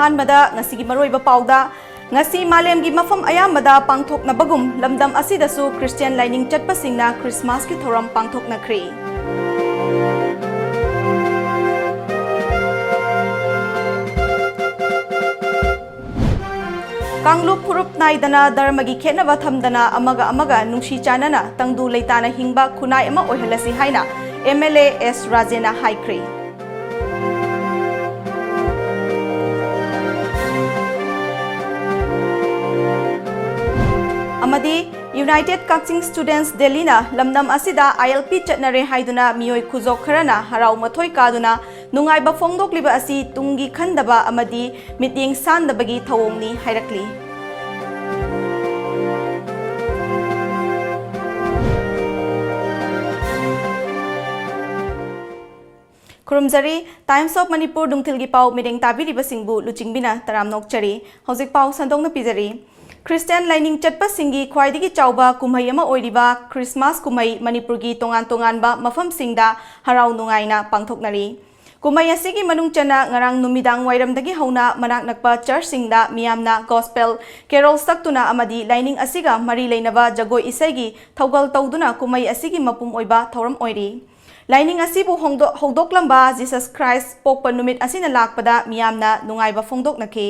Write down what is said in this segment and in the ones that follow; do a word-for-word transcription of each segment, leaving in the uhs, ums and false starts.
ꯑꯍꯥꯟꯕꯗ ꯉꯁꯤꯒꯤ ꯃꯔꯨꯑꯣꯏꯕ ꯄꯥꯎꯗ, ꯉꯁꯤ ꯃꯥꯂꯦꯝꯒꯤ ꯃꯐꯝ ꯑꯌꯥꯝꯕꯗ ꯄꯥꯡꯊꯣꯛꯅꯕꯒꯨꯝ ꯂꯝꯗꯝ ꯑꯁꯤꯗꯁꯨ ꯈ꯭ꯔꯤꯁꯇꯤꯌꯥꯟ ꯂꯥꯏꯅꯤꯡ ꯆꯠꯄꯁꯤꯡꯅ ꯈ꯭ꯔꯤꯁꯃꯥꯁꯀꯤ ꯊꯧꯔꯝ ꯄꯥꯡꯊꯣꯛꯅꯈ꯭ꯔꯦ꯫ ꯀꯥꯡꯂꯨꯞ ꯐꯨꯔꯨꯞ ꯅꯥꯏꯗꯅ ꯙꯔꯃꯒꯤ ꯈꯦꯠꯅꯕ ꯊꯝꯗꯅ ꯑꯃꯒ ꯑꯃꯒ ꯅꯨꯡꯁꯤ ꯆꯥꯟꯅꯅ ꯇꯪꯗꯨ ꯂꯩꯇꯥꯅ ꯍꯤꯡꯕ ꯈꯨꯟꯅꯥꯏ ꯑꯃ ꯑꯣꯏꯍꯜꯂꯁꯤ ꯍꯥꯏꯅ ꯑꯦꯝ ꯑꯦꯜ ꯑꯦ ꯑꯦꯁ ꯔꯥꯖꯦꯟꯅ ꯍꯥꯏꯈ꯭ꯔꯦ꯫ ꯑꯃꯗꯤ United Kachin Students Delhiꯅ ꯂꯝꯗꯝ ꯑꯁꯤꯗ I L P ꯆꯠꯅꯔꯦ ꯍꯥꯏꯗꯨꯅ ꯃꯤꯑꯣꯏ ꯈꯨꯖꯣꯛ ꯈꯔꯅ ꯍꯔꯥꯎ ꯃꯊꯣꯏ ꯀꯥꯗꯨꯅ ꯅꯨꯡꯉꯥꯏꯕ ꯐꯣꯡꯗꯣꯛꯂꯤꯕ ꯑꯁꯤ ꯇꯨꯡꯒꯤ ꯈꯟꯗꯕ ꯑꯃꯗꯤ ꯃꯤꯠꯌꯦꯡ ꯁꯥꯟꯗꯕꯒꯤ ꯊꯧꯑꯣꯡꯅꯤ ꯍꯥꯏꯔꯛꯂꯤ꯫ ꯈꯨꯔꯨꯝꯖꯔꯤ꯫ Times of Manipur ꯅꯨꯡꯊꯤꯜꯒꯤ ꯄꯥꯎ ꯃꯤꯠꯌꯦꯡ ꯇꯥꯕꯤꯔꯤꯕꯁꯤꯡꯕꯨ ꯂꯨꯆꯤꯡꯕꯤꯅ ꯇꯔꯥꯝꯅ ꯑꯣꯛꯆꯔꯤ꯫ ꯍꯧꯖꯤꯛ ꯄꯥꯎ ꯁꯟꯗꯣꯛꯅ ꯄꯤꯖꯔꯤ꯫ ꯈ꯭ꯔꯤꯁꯇꯤꯌꯥꯟ ꯂꯥꯏꯅꯤꯡ ꯆꯠꯄꯁꯤꯡꯒꯤ ꯈ꯭ꯋꯥꯏꯗꯒꯤ ꯆꯥꯎꯕ ꯀꯨꯝꯍꯩ ꯑꯃ ꯑꯣꯏꯔꯤꯕ ꯈ꯭ꯔꯤꯁꯃꯥꯁ ꯀꯨꯝꯍꯩ ꯃꯅꯤꯄꯨꯔꯒꯤ ꯇꯣꯉꯥꯟ ꯇꯣꯉꯥꯟꯕ ꯃꯐꯝꯁꯤꯡꯗ ꯍꯔꯥꯎ ꯅꯨꯡꯉꯥꯏꯅ ꯄꯥꯡꯊꯣꯛꯅꯔꯤ꯫ ꯀꯨꯝꯍꯩ ꯑꯁꯤꯒꯤ ꯃꯅꯨꯡ ꯆꯟꯅ ꯉꯔꯥꯡ ꯅꯨꯃꯤꯗꯥꯡ ꯋꯥꯏꯔꯝꯗꯒꯤ ꯍꯧꯅ ꯃꯅꯥꯛ ꯅꯛꯄ ꯆꯔꯆꯁꯤꯡꯗ ꯃꯤꯌꯥꯝꯅ ꯒꯣꯁꯄꯦꯜ ꯀꯦꯔꯣꯜ ꯁꯛꯇꯨꯅ ꯑꯃꯗꯤ ꯂꯥꯏꯅꯤꯡ ꯑꯁꯤꯒ ꯃꯔꯤ ꯂꯩꯅꯕ ꯖꯒꯣꯏ ꯏꯁꯩꯒꯤ ꯊꯧꯒꯜ ꯇꯧꯗꯨꯅ ꯀꯨꯝꯍꯩ ꯑꯁꯤꯒꯤ ꯃꯄꯨꯝ ꯑꯣꯏꯕ ꯊꯧꯔꯝ ꯑꯣꯏꯔꯤ꯫ ꯂꯥꯏꯅꯤꯡ ꯑꯁꯤꯕꯨ ꯍꯣꯡꯗꯣ-, ꯍꯧꯗꯣꯛꯂꯝꯕ ꯖꯤꯁꯁ ꯈ꯭ꯔꯥꯏꯁ ꯄꯣꯛꯄ ꯅꯨꯃꯤꯠ ꯑꯁꯤꯅ ꯂꯥꯛꯄꯗ ꯃꯤꯌꯥꯝꯅ ꯅꯨꯡꯉꯥꯏꯕ ꯐꯣꯡꯗꯣꯛꯅꯈꯤ꯫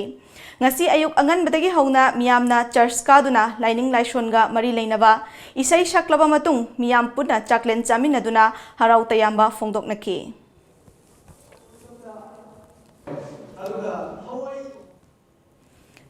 ꯉꯁꯤ ꯑꯌꯨꯛ ꯑꯉꯟꯕꯗꯒꯤ ꯍꯧꯅ ꯃꯤꯌꯥꯝꯅ ꯆꯔꯆ ꯀꯥꯗꯨꯅ ꯂꯥꯏꯅꯤꯡ ꯂꯥꯏꯁꯣꯟꯒ ꯃꯔꯤ ꯂꯩꯅꯕ ꯏꯁꯩ ꯁꯛꯂꯕ ꯃꯇꯨꯡ ꯃꯤꯌꯥꯝ ꯄꯨꯟꯅ ꯆꯥꯛꯂꯦꯟ ꯆꯥꯃꯤꯟꯅꯗꯨꯅ ꯍꯔꯥꯎ ꯇꯌꯥꯝꯕ ꯐꯣꯡꯗꯣꯛꯅꯈꯤ꯫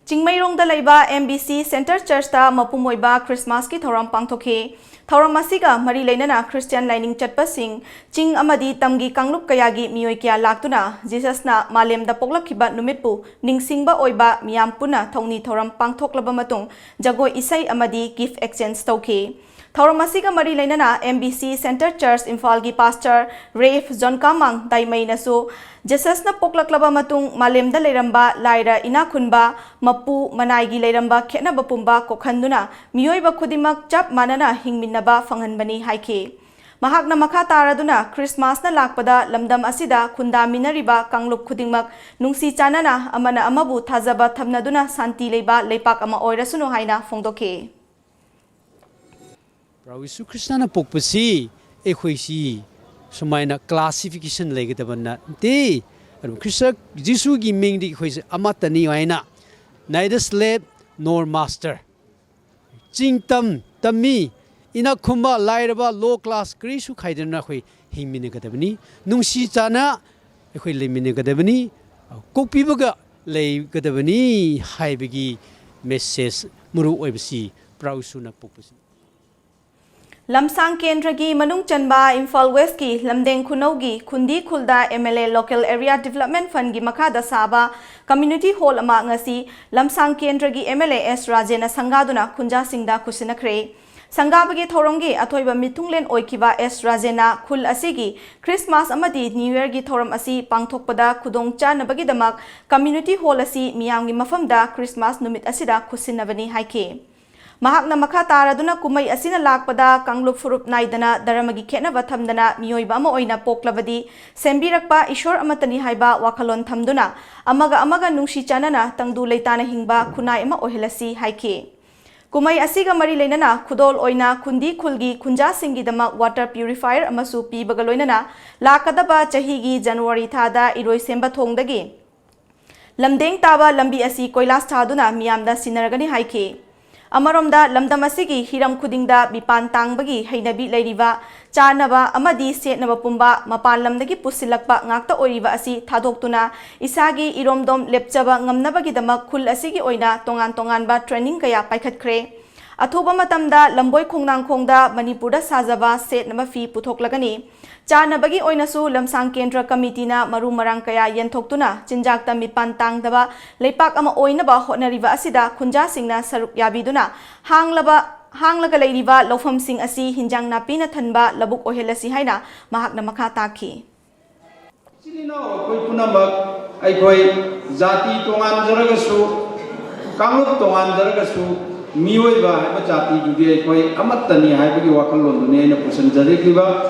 ꯆꯤꯡꯃꯩꯔꯣꯡꯗ ꯂꯩꯕ M B C Centre Churchꯇ ꯃꯄꯨꯝ ꯑꯣꯏꯕ ꯈ꯭ꯔꯤꯁꯃꯥꯁꯀꯤ ꯊꯧꯔꯝ ꯄꯥꯡꯊꯣꯛꯈꯤ꯫ ꯊꯧꯔꯝ ꯑꯁꯤꯒ ꯃꯔꯤ ꯂꯩꯅꯅ ꯈ꯭ꯔꯤꯁꯇꯤꯌꯥꯟ ꯂꯥꯏꯅꯤꯡ ꯆꯠꯄꯁꯤꯡ, ꯆꯤꯡ ꯑꯃꯗꯤ ꯇꯝꯒꯤ ꯀꯥꯡꯂꯨꯞ ꯀꯌꯥꯒꯤ ꯃꯤꯑꯣꯏ ꯀꯌꯥ ꯂꯥꯛꯇꯨꯅ ꯖꯤꯁꯁꯅ ꯃꯥꯂꯦꯝꯗ ꯄꯣꯛꯂꯛꯈꯤꯕ ꯅꯨꯃꯤꯠꯄꯨ ꯅꯤꯡꯁꯤꯡꯕ ꯑꯣꯏꯕ ꯃꯤꯌꯥꯝ ꯄꯨꯟꯅ ꯊꯧꯅꯤ ꯊꯧꯔꯝ ꯄꯥꯡꯊꯣꯛꯂꯕ ꯃꯇꯨꯡ ꯖꯒꯣꯏ ꯏꯁꯩ ꯑꯃꯗꯤ gift exchange ꯇꯧꯈꯤ꯫ ꯊꯧꯔꯝ ꯑꯁꯤꯒ ꯃꯔꯤ ꯂꯩꯅꯅ M B C Centre Church ꯏꯝꯐꯥꯜꯒꯤ ꯄꯥꯁꯇꯔ ꯔꯦꯐ ꯖꯣꯟꯀꯥꯃꯥꯡ ꯗꯥꯏꯃꯩꯅꯁꯨ ꯖꯤꯁꯁꯅ ꯄꯣꯛꯂꯛꯂꯕ ꯃꯇꯨꯡ ꯃꯥꯂꯦꯝꯗ ꯂꯩꯔꯝꯕ ꯂꯥꯏꯔ ꯏꯅꯥꯛ ꯈꯨꯟꯕ, ꯃꯄꯨ ꯃꯅꯥꯏꯒꯤ ꯂꯩꯔꯝꯕ ꯈꯦꯠꯅꯕ ꯄꯨꯝꯕ ꯀꯣꯛꯍꯟꯗꯨꯅ ꯃꯤꯑꯣꯏꯕ ꯈꯨꯗꯤꯡꯃꯛ ꯆꯞ ꯃꯥꯟꯅꯅ ꯍꯤꯡꯃꯤꯟꯅꯕ ꯐꯪꯍꯟꯕꯅꯤ ꯍꯥꯏꯈꯤ꯫ ꯃꯍꯥꯛꯅ ꯃꯈꯥ ꯇꯥꯔꯗꯨꯅ ꯈ꯭ꯔꯤꯁꯃꯥꯁꯅ ꯂꯥꯛꯄꯗ ꯂꯝꯗꯝ ꯑꯁꯤꯗ ꯈꯨꯟꯗꯥꯃꯤꯟꯅꯔꯤꯕ ꯀꯥꯡꯂꯨꯞ ꯈꯨꯗꯤꯡꯃꯛ ꯅꯨꯡꯁꯤ ꯆꯥꯟꯅꯅ ꯑꯃꯅ ꯑꯃꯕꯨ ꯊꯥꯖꯕ ꯊꯝꯅꯗꯨꯅ ꯁꯥꯟꯇꯤ ꯂꯩꯕ ꯂꯩꯄꯥꯛ ꯑꯃ ꯑꯣꯏꯔꯁꯅꯨ ꯍꯥꯏꯅ ꯐꯣꯡꯗꯣꯛꯈꯤ꯫ ꯄ꯭ꯔꯚꯨ ꯌꯤꯁꯨ ꯈ꯭ꯔꯤꯁꯇꯅ ꯄꯣꯛꯄꯁꯤ ꯑꯩꯈꯣꯏꯁꯤ ꯁꯨꯃꯥꯏꯅ ꯀ꯭ꯂꯥꯁꯤꯐꯤꯀꯦꯁꯟ ꯂꯩꯒꯗꯕ ꯅꯠꯇꯦ꯫ ꯑꯗꯨꯝ ꯈ꯭ꯔꯤꯁꯇ ꯖꯤꯁꯨꯒꯤ ꯃꯤꯡꯗꯤ ꯑꯩꯈꯣꯏꯁꯦ ꯑꯃꯠꯇꯅꯤ ꯍꯥꯏꯅ, neither slave nor master, ꯆꯤꯡ ꯇꯝ ꯇꯝꯃꯤ, ꯏꯅꯥꯛ ꯈꯨꯟꯕ ꯂꯥꯏꯔꯕ, low class ꯀꯔꯤꯁꯨ ꯈꯥꯏꯗꯅ ꯑꯩꯈꯣꯏ ꯍꯤꯡꯃꯤꯟꯅꯒꯗꯕꯅꯤ꯫ ꯅꯨꯡꯁꯤ ꯆꯥꯟꯅ ꯑꯩꯈꯣꯏ ꯂꯩꯃꯤꯟꯅꯒꯗꯕꯅꯤ꯫ ꯀꯣꯛꯄꯤꯕꯒ ꯂꯩꯒꯗꯕꯅꯤ ꯍꯥꯏꯕꯒꯤ ꯃꯦꯁꯦꯖ ꯃꯔꯨ ꯑꯣꯏꯕꯁꯤ ꯄ꯭ꯔꯚꯨ ꯌꯤꯁꯨꯅ ꯄꯣꯛꯄꯁꯤ꯫ ꯂꯝꯁꯥꯡ ꯀꯦꯟꯗ꯭ꯔꯒꯤ ꯃꯅꯨꯡ ꯆꯟꯕ ꯏꯝꯐꯥꯜ ꯋꯦꯁꯀꯤ ꯂꯝꯗꯦꯡ ꯈꯨꯅꯧꯒꯤ ꯈꯨꯟꯗꯤ ꯈꯨꯜꯗ MLA Local Area Development Fundꯒꯤ ꯃꯈꯥꯗ ꯁꯥꯕ community hall ꯑꯃ ꯉꯁꯤ ꯂꯝꯁꯥꯡ ꯀꯦꯟꯗ꯭ꯔꯒꯤ MLA ꯑꯦꯁ ꯔꯥꯖꯦꯟꯅ ꯁꯪꯒꯥꯗꯨꯅ ꯈꯨꯟꯖꯥꯁꯤꯡꯗ ꯈꯨꯠꯁꯤꯟꯅꯈ꯭ꯔꯦ꯫ ꯁꯪꯒꯥꯕꯒꯤ ꯊꯧꯔꯝꯒꯤ ꯑꯊꯣꯏꯕ ꯃꯤꯊꯨꯡꯂꯦꯟ ꯑꯣꯏꯈꯤꯕ ꯑꯦꯁ ꯔꯥꯖꯦꯟꯅ ꯈꯨꯜ ꯑꯁꯤꯒꯤ ꯈ꯭ꯔꯤꯁꯃꯥꯁ ꯑꯃꯗꯤ ꯅ꯭ꯌꯨ ꯌꯔꯒꯤ ꯊꯧꯔꯝ ꯑꯁꯤ ꯄꯥꯡꯊꯣꯛꯄꯗ ꯈꯨꯗꯣꯡ ꯆꯥꯅꯕꯒꯤꯗꯃꯛ community hall ꯑꯁꯤ ꯃꯤꯌꯥꯝꯒꯤ ꯃꯐꯝꯗ ꯈ꯭ꯔꯤꯁꯃꯥꯁ ꯅꯨꯃꯤꯠ ꯑꯁꯤꯗ ꯈꯨꯠꯁꯤꯟꯅꯕꯅꯤ ꯍꯥꯏꯈꯤ꯫ ꯃꯍꯥꯛꯅ ꯃꯈꯥ ꯇꯥꯔꯗꯨꯅ ꯀꯨꯝꯃꯩ ꯑꯁꯤꯅ ꯂꯥꯛꯄꯗ ꯀꯥꯡꯂꯨꯞ ꯐꯨꯔꯨꯞ ꯅꯥꯏꯗꯅ ꯙꯔꯃꯒꯤ ꯈꯦꯠꯅꯕ ꯊꯝꯗꯅ ꯃꯤꯑꯣꯏꯕ ꯑꯃ ꯑꯣꯏꯅ ꯄꯣꯛꯂꯕꯗꯤ ꯁꯦꯝꯕꯤꯔꯛꯄ ꯏꯁꯣꯔ ꯑꯃꯠꯇꯅꯤ ꯍꯥꯏꯕ ꯋꯥꯈꯜꯂꯣꯟ ꯊꯝꯗꯨꯅ ꯑꯃꯒ ꯑꯃꯒ ꯅꯨꯡꯁꯤ ꯆꯥꯟꯅꯅ ꯇꯪꯗꯨ ꯂꯩꯇꯥꯅ ꯍꯤꯡꯕ ꯈꯨꯟꯅꯥꯏ ꯑꯃ ꯑꯣꯏꯍꯜꯂꯁꯤ ꯍꯥꯏꯈꯤ꯫ ꯀꯨꯝꯃꯩ ꯑꯁꯤꯒ ꯃꯔꯤ ꯂꯩꯅꯅ ꯈꯨꯗꯣꯜ ꯑꯣꯏꯅ ꯈꯨꯟꯗꯤ ꯈꯨꯜꯒꯤ ꯈꯨꯟꯖꯥꯁꯤꯡꯒꯤꯗꯃꯛ water purifier ꯑꯃꯁꯨ ꯄꯤꯕꯒ ꯂꯣꯏꯅꯅ ꯂꯥꯛꯀꯗꯕ ꯆꯍꯤꯒꯤ ꯖꯅꯋꯥꯔꯤ ꯊꯥꯗ ꯏꯔꯣꯏꯁꯦꯝꯕ ꯊꯣꯡꯗꯒꯤ ꯂꯝꯗꯦꯡ ꯇꯥꯕ ꯂꯝꯕꯤ ꯑꯁꯤ ꯀꯣꯏꯂꯥꯁ ꯊꯥꯗꯨꯅ ꯃꯤꯌꯥꯝꯗ ꯁꯤꯟꯅꯔꯒꯅꯤ ꯍꯥꯏꯈꯤ꯫ ꯑꯃꯔꯣꯝꯗ ꯂꯝꯗꯝ ꯑꯁꯤꯒꯤ ꯍꯤꯔꯝ ꯈꯨꯗꯤꯡꯗ ꯃꯤꯄꯥꯟ ꯇꯥꯡꯕꯒꯤ ꯍꯩꯅꯕꯤ ꯂꯩꯔꯤꯕ ꯆꯥꯅꯕ ꯑꯃꯗꯤ ꯁꯦꯠꯅꯕ ꯄꯨꯝꯕ ꯃꯄꯥꯟ ꯂꯝꯗꯒꯤ ꯄꯨꯁꯤꯜꯂꯛꯄ ꯉꯥꯛꯇ ꯑꯣꯏꯔꯤꯕ ꯑꯁꯤ ꯊꯥꯗꯣꯛꯇꯨꯅ ꯏꯁꯥꯒꯤ ꯏꯔꯣꯝꯗꯣꯝ ꯂꯦꯞꯆꯕ ꯉꯝꯅꯕꯒꯤꯗꯃꯛ ꯈꯨꯜ ꯑꯁꯤꯒꯤ ꯑꯣꯏꯅ ꯇꯣꯉꯥꯟ ꯇꯣꯉꯥꯟꯕ training ꯀꯌꯥ ꯄꯥꯏꯈꯠꯈ꯭ꯔꯦ꯫ ꯑꯊꯨꯕ ꯃꯇꯝꯗ ꯂꯝꯕꯣꯏ ꯈꯣꯡꯅꯥꯡꯈꯣꯡꯗ ꯃꯅꯤꯄꯨꯔꯗ ꯁꯥꯖꯕ ꯁꯦꯠꯅꯕ ꯐꯤ ꯄꯨꯊꯣꯛꯂꯒꯅꯤ꯫ ꯆꯥꯅꯕꯒꯤ ꯑꯣꯏꯅꯁꯨ ꯂꯝꯁꯥꯡ ꯀꯦꯟꯗ꯭ꯔ ꯀꯃꯤꯇꯤꯅ ꯃꯔꯨ ꯃꯔꯥꯡ ꯀꯌꯥ ꯌꯦꯟꯊꯣꯛꯇꯨꯅ ꯆꯤꯟꯖꯥꯛꯇ ꯃꯤꯄꯥꯟ ꯇꯥꯡꯗꯕ ꯂꯩꯄꯥꯛ ꯑꯃ ꯑꯣꯏꯅꯕ ꯍꯣꯠꯅꯔꯤꯕ ꯑꯁꯤꯗ ꯈꯨꯟꯖꯥꯁꯤꯡꯅ ꯁꯔꯨꯛ ꯌꯥꯕꯤꯗꯨꯅ ꯍꯥꯡꯂꯕ, ꯍꯥꯡꯂꯒ ꯂꯩꯔꯤꯕ ꯂꯧꯐꯝꯁꯤꯡ ꯑꯁꯤ ꯍꯤꯟꯖꯥꯡ ꯅꯥꯄꯤꯅ ꯊꯟꯕ ꯂꯧꯕꯨꯛ ꯑꯣꯏꯍꯜꯂꯁꯤ ꯍꯥꯏꯅ ꯃꯍꯥꯛꯅ ꯃꯈꯥ ꯇꯥꯈꯤ꯫ ꯏꯆꯤꯜ ꯏꯅꯥꯎ ꯑꯩꯈꯣꯏ ꯄꯨꯝꯅꯃꯛ ꯑꯩꯈꯣꯏ ꯖꯥꯇꯤ ꯇꯣꯉꯥꯟꯖꯔꯒꯁꯨ, ꯀꯥꯡꯂꯨꯞ ꯇꯣꯉꯥꯟꯖꯔꯒꯁꯨ, ꯃꯤꯑꯣꯏꯕ ꯍꯥꯏꯕ ꯖꯥꯇꯤꯗꯨꯗꯤ ꯑꯩꯈꯣꯏ ꯑꯃꯠꯇꯅꯤ ꯍꯥꯏꯕꯒꯤ ꯋꯥꯈꯜꯂꯣꯟꯗꯨꯅꯤ ꯑꯩꯅ ꯄꯨꯁꯤꯟꯖꯔꯛꯂꯤꯕ꯫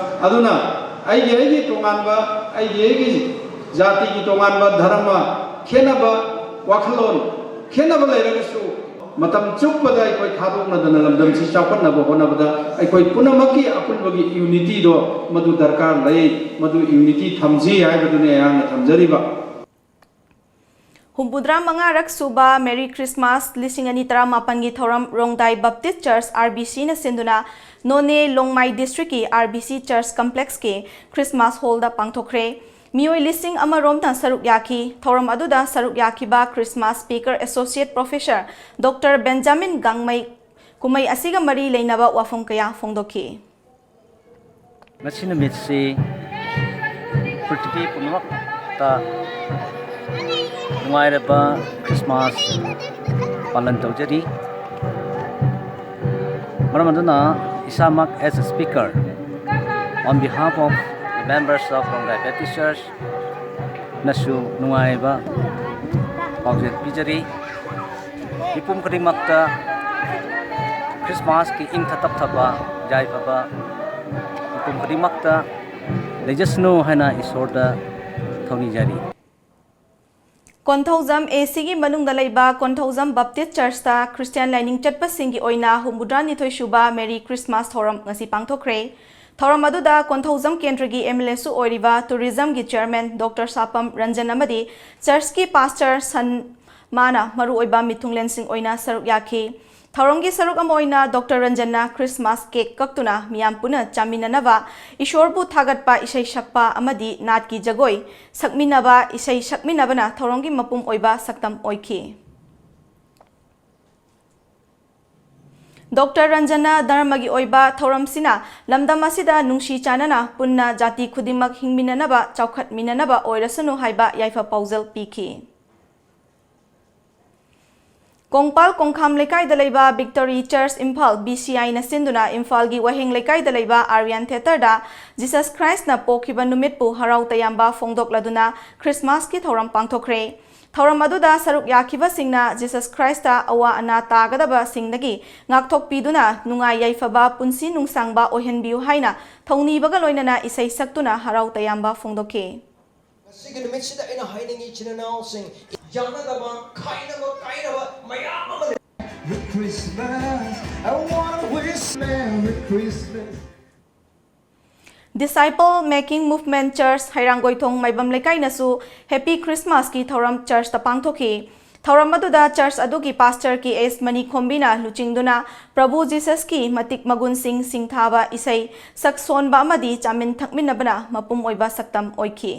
ꯑꯗꯨꯅ ꯑꯩꯒꯤ ꯑꯩꯒꯤ ꯇꯣꯉꯥꯟꯕ, ꯑꯩꯒꯤ ꯑꯩꯒꯤ ꯖꯥꯇꯤꯒꯤ ꯇꯣꯉꯥꯟꯕ ꯙꯔꯃ, ꯈꯦꯠꯅꯕ ꯋꯥꯈꯜꯂꯣꯟ, ꯈꯦꯠꯅꯕ ꯂꯩꯔꯒꯁꯨ ꯃꯇꯝ ꯆꯨꯞꯄꯗ ꯑꯩꯈꯣꯏ ꯊꯥꯗꯣꯛꯅꯗꯅ ꯂꯝꯗꯝꯁꯤ ꯆꯥꯎꯈꯠꯅꯕ ꯍꯣꯠꯅꯕꯗ ꯑꯩꯈꯣꯏ ꯄꯨꯝꯅꯃꯛꯀꯤ ꯑꯄꯨꯟꯕꯒꯤ ꯌꯨꯅꯤꯇꯤꯗꯣ ꯃꯗꯨ ꯗꯔꯀꯥꯔ ꯂꯩ, ꯃꯗꯨ ꯌꯨꯅꯤꯇꯤ ꯊꯝꯁꯤ ꯍꯥꯏꯕꯗꯨꯅꯤ ꯑꯩꯍꯥꯛꯅ ꯊꯝꯖꯔꯤꯕ꯫ ꯍꯨꯝꯐꯨꯇꯔꯥ ꯃꯉꯥꯔꯛ ꯁꯨꯕ ꯃꯦꯔꯤ ꯈ꯭ꯔꯤꯁꯃꯥꯁ ꯂꯤꯁꯤꯡ ꯑꯅꯤ ꯇꯔꯥꯃꯥꯄꯟꯒꯤ ꯊꯧꯔꯝ ꯔꯣꯡꯗꯥꯏ ꯕꯞꯇꯤꯁ ꯆꯔꯆ, RBCꯅ ꯁꯤꯟꯗꯨꯅ ꯅꯣꯅꯦ ꯂꯣꯡꯃꯥꯏ ꯗꯤꯁꯇ꯭ꯔꯤꯛꯀꯤ RBC ꯆꯔꯆ ꯀꯝꯄ꯭ꯂꯦꯛꯁꯀꯤ ꯈ꯭ꯔꯤꯁꯃꯥꯁ ꯍꯣꯜꯗ ꯄꯥꯡꯊꯣꯛꯈ꯭ꯔꯦ꯫ ꯃꯤꯑꯣꯏ ꯂꯤꯁꯤꯡ ꯑꯃꯔꯣꯝꯅ ꯁꯔꯨꯛ ꯌꯥꯈꯤ꯫ ꯊꯧꯔꯝ ꯑꯗꯨꯗ ꯁꯔꯨꯛ ꯌꯥꯈꯤꯕ Christmas speaker associate professor doctor Benjamin Gangmei ꯀꯨꯝꯍꯩ ꯑꯁꯤꯒ ꯃꯔꯤ ꯂꯩꯅꯕ ꯋꯥꯐꯝ ꯀꯌꯥ ꯐꯣꯡꯗꯣꯛꯈꯤ꯫ ꯉꯁꯤ ꯅꯨꯃꯤꯠꯁꯤ ꯄ꯭ꯔꯤꯊꯤꯕꯤ ꯄꯨꯝꯅꯃꯛꯇ ꯅꯨꯡꯉꯥꯏꯔꯕ ꯈ꯭ꯔꯤꯁꯃꯥꯁ ꯄꯥꯂꯟ ꯇꯧꯖꯔꯤ꯫ ꯃꯔꯝ ꯑꯗꯨꯅ ꯏꯁꯥꯃꯛ as a speaker on behalf of the members of Rongdai Baptist Church ꯅꯁꯨ ꯅꯨꯡꯉꯥꯏꯕ ꯄꯥꯎꯖꯦꯜ ꯄꯤꯖꯔꯤ꯫ ꯃꯤꯄꯨꯝ ꯈꯨꯗꯤꯡꯃꯛꯇ ꯈ꯭ꯔꯤꯁꯃꯥꯁꯀꯤ ꯏꯪꯊ ꯇꯞꯊꯕ ꯌꯥꯏꯐꯕ ꯃꯤꯄꯨꯝ ꯈꯨꯗꯤꯡꯃꯛꯇ ꯂꯩꯖꯁꯅꯨ ꯍꯥꯏꯅ ꯏꯁꯣꯔꯗ ꯊꯧꯅꯤꯖꯔꯤ꯫ ꯀꯣꯟꯊꯧꯖꯝ ACꯒꯤ ꯃꯅꯨꯡꯗ ꯂꯩꯕ ꯀꯣꯟꯊꯧꯖꯝ ꯕꯞꯇꯤꯁ ꯆꯔꯆꯇ ꯈ꯭ꯔꯤꯁꯇꯤꯌꯥꯟ ꯂꯥꯏꯅꯤꯡ ꯆꯠꯄꯁꯤꯡꯒꯤ ꯑꯣꯏꯅ ꯍꯨꯝꯐꯨꯇꯔꯥꯅꯤꯊꯣꯏ ꯁꯨꯕ ꯃꯦꯔꯤ ꯈ꯭ꯔꯤꯁꯃꯥꯁ ꯊꯧꯔꯝ ꯉꯁꯤ ꯄꯥꯡꯊꯣꯛꯈ꯭ꯔꯦ꯫ ꯊꯧꯔꯝ ꯑꯗꯨꯗ ꯀꯣꯟꯊꯧꯖꯝ ꯀꯦꯟꯗ꯭ꯔꯒꯤ MLAꯁꯨ ꯑꯣꯏꯔꯤꯕ ꯇꯨꯔꯤꯖꯝꯒꯤ ꯆꯤꯌꯔꯃꯦꯟ ꯗꯣꯛꯇꯔ ꯁꯥꯄꯝ ꯔꯟꯖꯟ ꯑꯃꯗꯤ ꯆꯔꯆꯀꯤ ꯄꯥꯁꯇꯔ ꯁꯟ ꯃꯥꯅ ꯃꯔꯨꯑꯣꯏꯕ ꯃꯤꯊꯨꯡꯂꯦꯟꯁꯤꯡ ꯑꯣꯏꯅ ꯁꯔꯨꯛ ꯌꯥꯈꯤ꯫ ꯊꯧꯔꯝꯒꯤ ꯁꯔꯨꯛ ꯑꯃ ꯑꯣꯏꯅ ꯗꯣꯛꯇꯔ ꯔꯟꯖꯟꯅ ꯈ꯭ꯔꯤꯁꯃꯥꯁ ꯀꯦꯛ ꯀꯛꯇꯨꯅ ꯃꯤꯌꯥꯝ ꯄꯨꯟꯅ ꯆꯥꯃꯤꯟꯅꯅꯕ ꯏꯁꯣꯔꯕꯨ ꯊꯥꯒꯠꯄ ꯏꯁꯩ ꯁꯛꯄ ꯑꯃꯗꯤ ꯅꯥꯠꯀꯤ ꯖꯒꯣꯏ ꯁꯛꯃꯤꯟꯅꯕ, ꯏꯁꯩ ꯁꯛꯃꯤꯟꯅꯕꯅ ꯊꯧꯔꯝꯒꯤ ꯃꯄꯨꯝ ꯑꯣꯏꯕ ꯁꯛꯇꯝ ꯑꯣꯏꯈꯤ꯫ ꯗꯣꯛꯇꯔ ꯔꯟꯖꯟꯅ ꯙꯔꯃꯒꯤ ꯑꯣꯏꯕ ꯊꯧꯔꯝꯁꯤꯅ ꯂꯝꯗꯝ ꯑꯁꯤꯗ ꯅꯨꯡꯁꯤ ꯆꯥꯟꯅꯅ ꯄꯨꯟꯅ ꯖꯥꯇꯤ ꯈꯨꯗꯤꯡꯃꯛ ꯍꯤꯡꯃꯤꯟꯅꯅꯕ, ꯆꯥꯎꯈꯠꯃꯤꯟꯅꯅꯕ ꯑꯣꯏꯔꯁꯅꯨ ꯍꯥꯏꯕ ꯌꯥꯏꯐ ꯄꯥꯎꯖꯦꯜ ꯄꯤꯈꯤ꯫ ꯀꯣꯡꯄꯥꯜ ꯀꯣꯡꯈꯥꯝ ꯂꯩꯀꯥꯏꯗ ꯂꯩꯕ ꯚꯤꯛꯇꯣꯔꯤ ꯆꯔꯆ ꯏꯝꯐꯥꯜ, BCIꯅ ꯁꯤꯟꯗꯨꯅ ꯏꯝꯐꯥꯜꯒꯤ ꯋꯥꯍꯦꯡ ꯂꯩꯀꯥꯏꯗ ꯂꯩꯕ ꯑꯥꯔꯌꯥꯟ ꯊꯤꯌꯦꯇꯔꯗ ꯖꯤꯁꯁ ꯈ꯭ꯔꯥꯏꯁ꯭ꯇꯅ ꯄꯣꯛꯈꯤꯕ ꯅꯨꯃꯤꯠꯄꯨ ꯍꯔꯥꯎ ꯇꯌꯥꯝꯕ ꯐꯣꯡꯗꯣꯛꯂꯗꯨꯅ ꯈ꯭ꯔꯤꯁꯃꯥꯁꯀꯤ ꯊꯧꯔꯝ ꯄꯥꯡꯊꯣꯛꯈ꯭ꯔꯦ꯫ ꯊꯧꯔꯝ ꯑꯗꯨꯗ ꯁꯔꯨꯛ ꯌꯥꯈꯤꯕꯁꯤꯡꯅ ꯖꯤꯁꯁ ꯈ꯭ꯔꯥꯏꯁꯇ ꯑꯋꯥ ꯑꯅꯥ ꯇꯥꯒꯗꯕꯁꯤꯡꯗꯒꯤ ꯉꯥꯛꯊꯣꯛꯄꯤꯗꯨꯅ ꯅꯨꯡꯉꯥꯏ ꯌꯥꯏꯐꯕ ꯄꯨꯟꯁꯤ ꯅꯨꯡꯁꯥꯡꯕ ꯑꯣꯏꯍꯟꯕꯤꯌꯨ ꯍꯥꯏꯅ ꯊꯧꯅꯤꯕꯒ ꯂꯣꯏꯅꯅ ꯏꯁꯩ ꯁꯛꯇꯨꯅ ꯍꯔꯥꯎ ꯇꯌꯥꯝꯕ ꯐꯣꯡꯗꯣꯛꯈꯤ꯫ ꯉꯁꯤꯒꯤ ꯅꯨꯃꯤꯠꯁꯤꯗ ꯑꯩꯅ ꯍꯥꯏꯅꯤꯡꯉꯤ ꯏꯆꯤꯟ ꯏꯅꯥꯎꯁꯤꯡ, ꯌꯥꯅꯗꯕ, ꯈꯥꯏꯅꯕ, ꯀꯥꯏꯅꯕ ꯃꯌꯥꯝ ꯑꯃ ꯂꯩ꯫ Merry Christmas, I wanna wish Merry Christmas. Disciple Making Movement Church ꯍꯩꯔꯥꯡꯒꯣꯏꯊꯣꯡ Maibam ꯂꯩꯀꯥꯏꯅꯁꯨ Happy Christmasꯀꯤ ꯊꯧꯔꯝ churchꯇ ꯄꯥꯡꯊꯣꯛꯈꯤ꯫ ꯊꯧꯔꯝ ꯑꯗꯨꯗ church ꯑꯗꯨꯒꯤ pastor ꯀꯦ ꯑꯦꯁ ꯃꯅꯤꯈꯣꯝꯕꯤꯅ ꯂꯨꯆꯤꯡꯗꯨꯅ ꯄ꯭ꯔꯚꯨ ꯖꯤꯁꯁꯀꯤ ꯃꯇꯤꯛ ꯃꯒꯨꯟꯁꯤꯡ ꯁꯤꯡꯊꯥꯕ ꯏꯁꯩ, ꯁꯛ ꯁꯣꯟꯕ ꯑꯃꯗꯤ ꯆꯥꯃꯤꯟ ꯊꯛꯃꯤꯟꯅꯕꯅ ꯃꯄꯨꯝ ꯑꯣꯏꯕ ꯁꯛꯇꯝ ꯑꯣꯏꯈꯤ꯫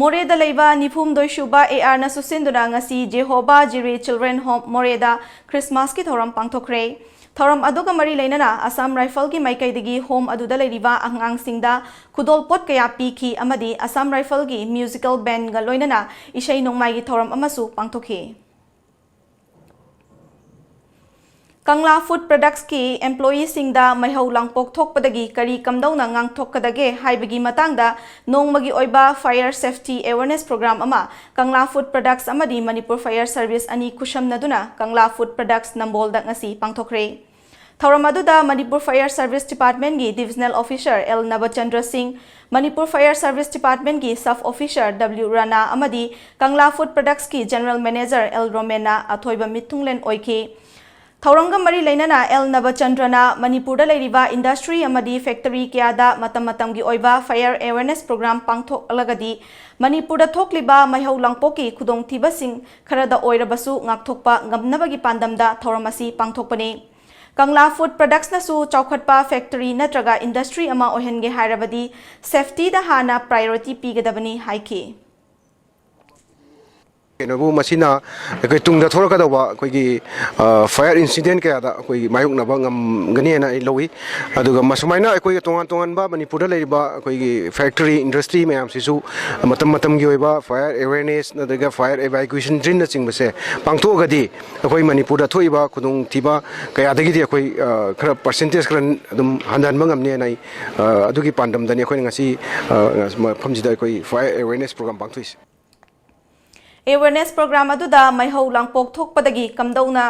ꯃꯣꯔꯦꯗ ꯂꯩꯕ ꯅꯤꯐꯨꯍꯨꯝꯗꯣꯏ ꯁꯨꯕ ꯑꯦ ꯑꯥꯔꯅ ꯁꯨꯠꯁꯤꯟꯗꯨꯅ ꯉꯁꯤ ꯖꯦꯍꯣꯕꯥ ꯖꯤꯔꯦ Children Home ꯃꯣꯔꯦꯗ Christmasꯀꯤ ꯊꯧꯔꯝ ꯄꯥꯡꯊꯣꯛꯈ꯭ꯔꯦ꯫ ꯊꯧꯔꯝ ꯑꯗꯨꯒ ꯃꯔꯤ ꯂꯩꯅꯅ Assam Rifleꯒꯤ ꯃꯥꯏꯀꯩꯗꯒꯤ home ꯑꯗꯨꯗ ꯂꯩꯔꯤꯕ ꯑꯉꯥꯡꯁꯤꯡꯗ ꯈꯨꯗꯣꯜꯄꯣꯠ ꯀꯌꯥ ꯄꯤꯈꯤ ꯑꯃꯗꯤ Assam Rifleꯒꯤ musical bandꯒ ꯂꯣꯏꯅꯅ ꯏꯁꯩ ꯅꯣꯡꯃꯥꯏꯒꯤ ꯊꯧꯔꯝ ꯑꯃꯁꯨ ꯄꯥꯡꯊꯣꯛꯈꯤ꯫ ꯀꯪꯂꯥ Food Productsꯀꯤ employeeꯁꯤꯡꯗ ꯃꯩꯍꯧ ꯂꯥꯡꯄꯣꯛ ꯊꯣꯛꯄꯗꯒꯤ ꯀꯔꯤ ꯀꯝꯗꯧꯅ ꯉꯥꯡꯊꯣꯛꯀꯗꯒꯦ ꯍꯥꯏꯕꯒꯤ ꯃꯇꯥꯡꯗ ꯅꯣꯡꯃꯒꯤ ꯑꯣꯏꯕ fire safety awareness program ꯑꯃ ꯀꯪꯂꯥ Food Products ꯑꯃꯗꯤ Manipur Fire Service ꯑꯅꯤ ꯈꯨꯠꯁꯝꯅꯗꯨꯅ ꯀꯪꯂꯥ Food Products ꯅꯝꯕꯣꯜꯗ ꯉꯁꯤ ꯄꯥꯡꯊꯣꯛꯈ꯭ꯔꯦ꯫ ꯊꯧꯔꯝ ꯑꯗꯨꯗ Manipur Fire Service Departmentꯀꯤ Divisional Officer L Nabachandra Singh, Manipur Fire Service Departmentꯀꯤ Sub Officer ꯗꯕ꯭ꯂꯤꯎ ꯔꯥꯅꯥ ꯑꯃꯗꯤ ꯀꯪꯂꯥ Food Productsꯀꯤ General Manager ꯑꯦꯜ ꯔꯣꯃꯦꯟꯅ ꯑꯊꯣꯏꯕ ꯃꯤꯊꯨꯡꯂꯦꯟ ꯑꯣꯏꯈꯤ꯫ ꯊꯧꯔꯝꯒ ꯃꯔꯤ ꯂꯩꯅꯅ ꯑꯦꯜ ꯅꯕꯆꯟꯗ꯭ꯔꯅ ꯃꯅꯤꯄꯨꯔꯗ ꯂꯩꯔꯤꯕ industry ꯑꯃꯗꯤ factory ꯀꯌꯥꯗ ꯃꯇꯝ ꯃꯇꯝꯒꯤ ꯑꯣꯏꯕ fire awareness program ꯄꯥꯡꯊꯣꯛꯂꯒꯗꯤ ꯃꯅꯤꯄꯨꯔꯗ ꯊꯣꯛꯂꯤꯕ ꯃꯩꯍꯧ ꯂꯥꯡꯄꯣꯛꯀꯤ ꯈꯨꯗꯣꯡꯊꯤꯕꯁꯤꯡ ꯈꯔꯗ ꯑꯣꯏꯔꯕꯁꯨ ꯉꯥꯛꯊꯣꯛꯄ ꯉꯝꯅꯕꯒꯤ ꯄꯥꯟꯗꯝꯗ ꯊꯧꯔꯝ ꯑꯁꯤ ꯄꯥꯡꯊꯣꯛꯄꯅꯤ꯫ ꯀꯪꯂꯥ Food Productsꯅꯁꯨ ꯆꯥꯎꯈꯠꯄ factory ꯅꯠꯇ꯭ꯔꯒ industry ꯑꯃ ꯑꯣꯏꯍꯟꯒꯦ ꯍꯥꯏꯔꯕꯗꯤ safetyꯗ ꯍꯥꯟꯅ priority ꯄꯤꯒꯗꯕꯅꯤ ꯍꯥꯏꯈꯤ꯫ ꯀꯩꯅꯣꯕꯨ, ꯃꯁꯤꯅ ꯑꯩꯈꯣꯏ ꯇꯨꯡꯗ ꯊꯣꯛꯂꯛꯀꯗꯧꯕ ꯑꯩꯈꯣꯏꯒꯤ, ꯑ, fire incident ꯀꯌꯥꯗ ꯑꯩꯈꯣꯏꯒꯤ ꯃꯥꯌꯣꯛꯅꯕ ꯉꯝꯒꯅꯤ ꯍꯥꯏꯅ ꯑꯩ ꯂꯧꯏ꯫ ꯑꯗꯨꯒ ꯃꯁꯨꯃꯥꯏꯅ ꯑꯩꯈꯣꯏꯒꯤ ꯇꯣꯉꯥꯟ ꯇꯣꯉꯥꯟꯕ ꯃꯅꯤꯄꯨꯔꯗ ꯂꯩꯔꯤꯕ ꯑꯩꯈꯣꯏꯒꯤ factory, industry ꯃꯌꯥꯝꯁꯤꯁꯨ ꯃꯇꯝ ꯃꯇꯝꯒꯤ ꯑꯣꯏꯕ fire awareness ꯅꯠꯇ꯭ꯔꯒ fire evacuation drill ꯅꯆꯤꯡꯕꯁꯦ ꯄꯥꯡꯊꯣꯛꯑꯒꯗꯤ ꯑꯩꯈꯣꯏ ꯃꯅꯤꯄꯨꯔꯗ ꯊꯣꯛꯏꯕ ꯈꯨꯗꯣꯡꯊꯤꯕ ꯀꯌꯥꯗꯒꯤꯗꯤ ꯑꯩꯈꯣꯏ, ꯑ, ꯈꯔ percentage ꯈꯔ ꯑꯗꯨꯝ ꯍꯟꯊꯍꯟꯕ ꯉꯝꯅꯤ ꯍꯥꯏꯅ ꯑꯩ, ꯑ, ꯑꯗꯨꯒꯤ ꯄꯥꯟꯗꯝꯗꯅꯤ ꯑꯩꯈꯣꯏꯅ ꯉꯁꯤ, ꯑ, ꯃꯐꯝꯁꯤꯗ ꯑꯩꯈꯣꯏ fire awareness program ꯄꯥꯡꯊꯣꯛꯏꯁꯦ꯫ Awareness program ꯑꯗꯨꯗ ꯃꯩꯍꯧ ꯂꯥꯡꯄꯣꯛ ꯊꯣꯛꯄꯗꯒꯤ ꯀꯝꯗꯧꯅ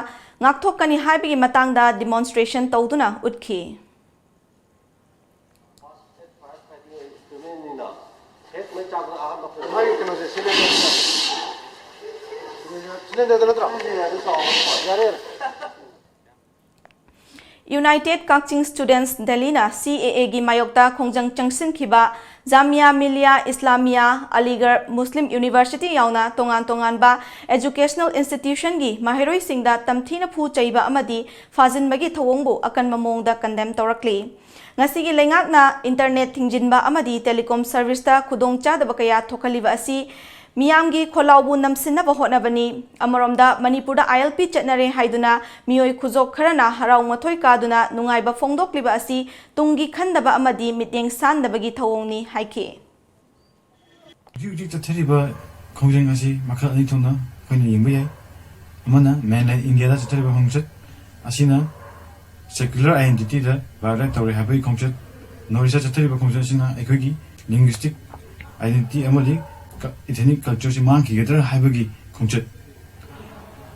ꯉꯥꯛꯊꯣꯛꯀꯅꯤ ꯍꯥꯏꯕꯒꯤ ꯃꯇꯥꯡꯗ demonstration ꯇꯧꯗꯨꯅ ꯎꯠꯈꯤ꯫ United Kakching Students Delhi ꯅ C A A ꯒꯤ ꯃꯥꯌꯣꯛꯇ ꯈꯣꯡꯖꯪ ꯆꯪꯁꯤꯟꯈꯤꯕ ꯖꯥꯃꯤꯌꯥ ꯃꯤꯂꯤꯌꯥ ꯏꯁꯂꯥꯃꯤꯌꯥ, ꯑꯂꯤꯒꯔ ꯃꯨꯁꯂꯤꯝ ꯌꯨꯅꯤꯚꯔꯁꯤꯇꯤ ꯌꯥꯎꯅ ꯇꯣꯉꯥꯟ ꯇꯣꯉꯥꯟꯕ educational institution ꯒꯤ ꯃꯍꯩꯔꯣꯏꯁꯤꯡꯗ ꯇꯝꯊꯤꯅ ꯐꯨ ꯆꯩꯕ ꯑꯃꯗꯤ ꯐꯥꯖꯤꯟꯕꯒꯤ ꯊꯧꯑꯣꯡꯕꯨ ꯑꯀꯟꯕ ꯃꯑꯣꯡꯗ condemn ꯇꯧꯔꯛꯂꯤ꯫ ꯉꯁꯤꯒꯤ ꯂꯩꯉꯥꯛꯅ internet ꯊꯤꯡꯖꯤꯟꯕ ꯑꯃꯗꯤ telecom service ꯇ ꯈꯨꯗꯣꯡꯆꯥꯗꯕ ꯀꯌꯥ ꯊꯣꯛꯍꯜꯂꯤꯕ ꯑꯁꯤ ꯃꯤꯌꯥꯝꯒꯤ ꯈꯣꯜꯂꯥꯎꯕꯨ ꯅꯝꯁꯤꯟꯅꯕ ꯍꯣꯠꯅꯕꯅꯤ꯫ ꯑꯃꯔꯣꯝꯗ ꯃꯅꯤꯄꯨꯔꯗ I L P ꯆꯠꯅꯔꯦ ꯍꯥꯏꯗꯨꯅ ꯃꯤꯑꯣꯏ ꯈꯨꯖꯣꯛ ꯈꯔꯅ ꯍꯔꯥꯎ ꯃꯊꯣꯏ ꯀꯥꯗꯨꯅ ꯅꯨꯡꯉꯥꯏꯕ ꯐꯣꯡꯗꯣꯛꯂꯤꯕ ꯑꯁꯤ ꯇꯨꯡꯒꯤ ꯈꯟꯗꯕ ꯑꯃꯗꯤ ꯃꯤꯠꯌꯦꯡ ꯁꯥꯟꯗꯕꯒꯤ ꯊꯧꯑꯣꯡꯅꯤ ꯍꯥꯏꯈꯤ꯫ ꯍꯧꯖꯤꯛ ꯍꯧꯖꯤꯛ ꯆꯠꯊꯔꯤꯕ ꯈꯣꯡꯖꯪ ꯑꯁꯤ ꯃꯈꯜ ꯑꯅꯤ ꯊꯣꯛꯅ ꯑꯩꯈꯣꯏꯅ ꯌꯦꯡꯕ ꯌꯥꯏ꯫ ꯑꯃꯅ mainland India ꯗ ꯆꯠꯊꯔꯤꯕ ꯈꯣꯡꯆꯠ ꯑꯁꯤꯅ secular identity ꯗ violate ꯇꯧꯔꯦ ꯍꯥꯏꯕꯒꯤ ꯈꯣꯡꯆꯠ, North East ꯇ ꯆꯠꯊꯔꯤꯕ ꯈꯣꯡꯆꯠ ꯑꯁꯤꯅ ꯑꯩꯈꯣꯏꯒꯤ linguistic identity ꯑꯃꯗꯤ ꯀ-, ethnic culture ꯁꯤ ꯃꯥꯡꯈꯤꯒꯗ꯭ꯔꯥ ꯍꯥꯏꯕꯒꯤ ꯈꯣꯡꯆꯠ꯫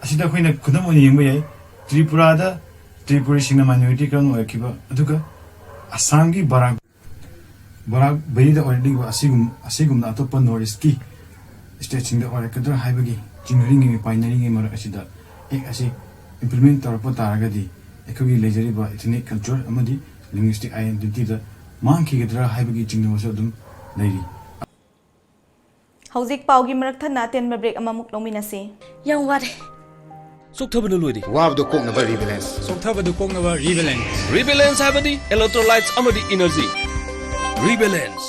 ꯑꯁꯤꯗ ꯑꯩꯈꯣꯏꯅ ꯈꯨꯗꯝ ꯑꯣꯏꯅ ꯌꯦꯡꯕ ꯌꯥꯏ, ꯇ꯭ꯔꯤꯄꯨꯔꯥꯗ ꯇ꯭ꯔꯤꯄꯨꯔꯤꯁꯤꯡꯅ minority ꯀꯔꯝꯅ ꯑꯣꯏꯔꯛꯈꯤꯕ, ꯑꯗꯨꯒ ꯑꯁꯥꯝꯒꯤ ꯕꯔꯥꯛ ꯕꯔꯥꯛ ꯚꯦꯂꯤꯗ ꯑꯣꯏꯔꯛꯂꯤꯕ ꯑꯁꯤꯒꯨꯝ-, ꯑꯁꯤꯒꯨꯝꯅ ꯑꯇꯣꯞꯄ North East ꯀꯤ state ꯁꯤꯡꯗ ꯑꯣꯏꯔꯛꯀꯗ꯭ꯔꯥ ꯍꯥꯏꯕꯒꯤ ꯆꯤꯡꯅꯔꯤꯉꯩ ꯄꯥꯏꯅꯔꯤꯉꯩ ꯃꯔꯛ ꯑꯁꯤꯗ act ꯑꯁꯤ implement ꯇꯧꯔꯛꯄ ꯇꯥꯔꯒꯗꯤ ꯑꯩꯈꯣꯏꯒꯤ ꯂꯩꯖꯔꯤꯕ ethnic culture ꯑꯃꯗꯤ linguistic identity ꯗ ꯃꯥꯡꯈꯤꯒꯗ꯭ꯔꯥ ꯍꯥꯏꯕꯒꯤ ꯆꯤꯡꯅꯕꯁꯨ ꯑꯗꯨꯝ ꯂꯩꯔꯤ꯫ ꯍꯧꯖꯤꯛ ꯄꯥꯎꯒꯤ ꯃꯔꯛ ꯊꯠꯅ ꯑꯇꯦꯟꯕ break ꯑꯃꯃꯨꯛ ꯂꯧꯃꯤꯟꯅꯁꯤ꯫ ꯌꯥꯝ ꯋꯥꯔꯦ꯫ ꯆꯣꯛꯊꯕꯅ ꯂꯣꯏꯔꯦ꯫ ꯋꯥꯕꯗꯣ ꯀꯣꯛꯅꯕ Rebalance꯫ ꯆꯣꯛꯊꯕꯗꯨ ꯀꯣꯛꯅꯕ Rebalance꯫ Rebalance ꯍꯥꯏꯕꯗꯤ electrolytes ꯑꯃꯗꯤ energy꯫ Rebalance꯫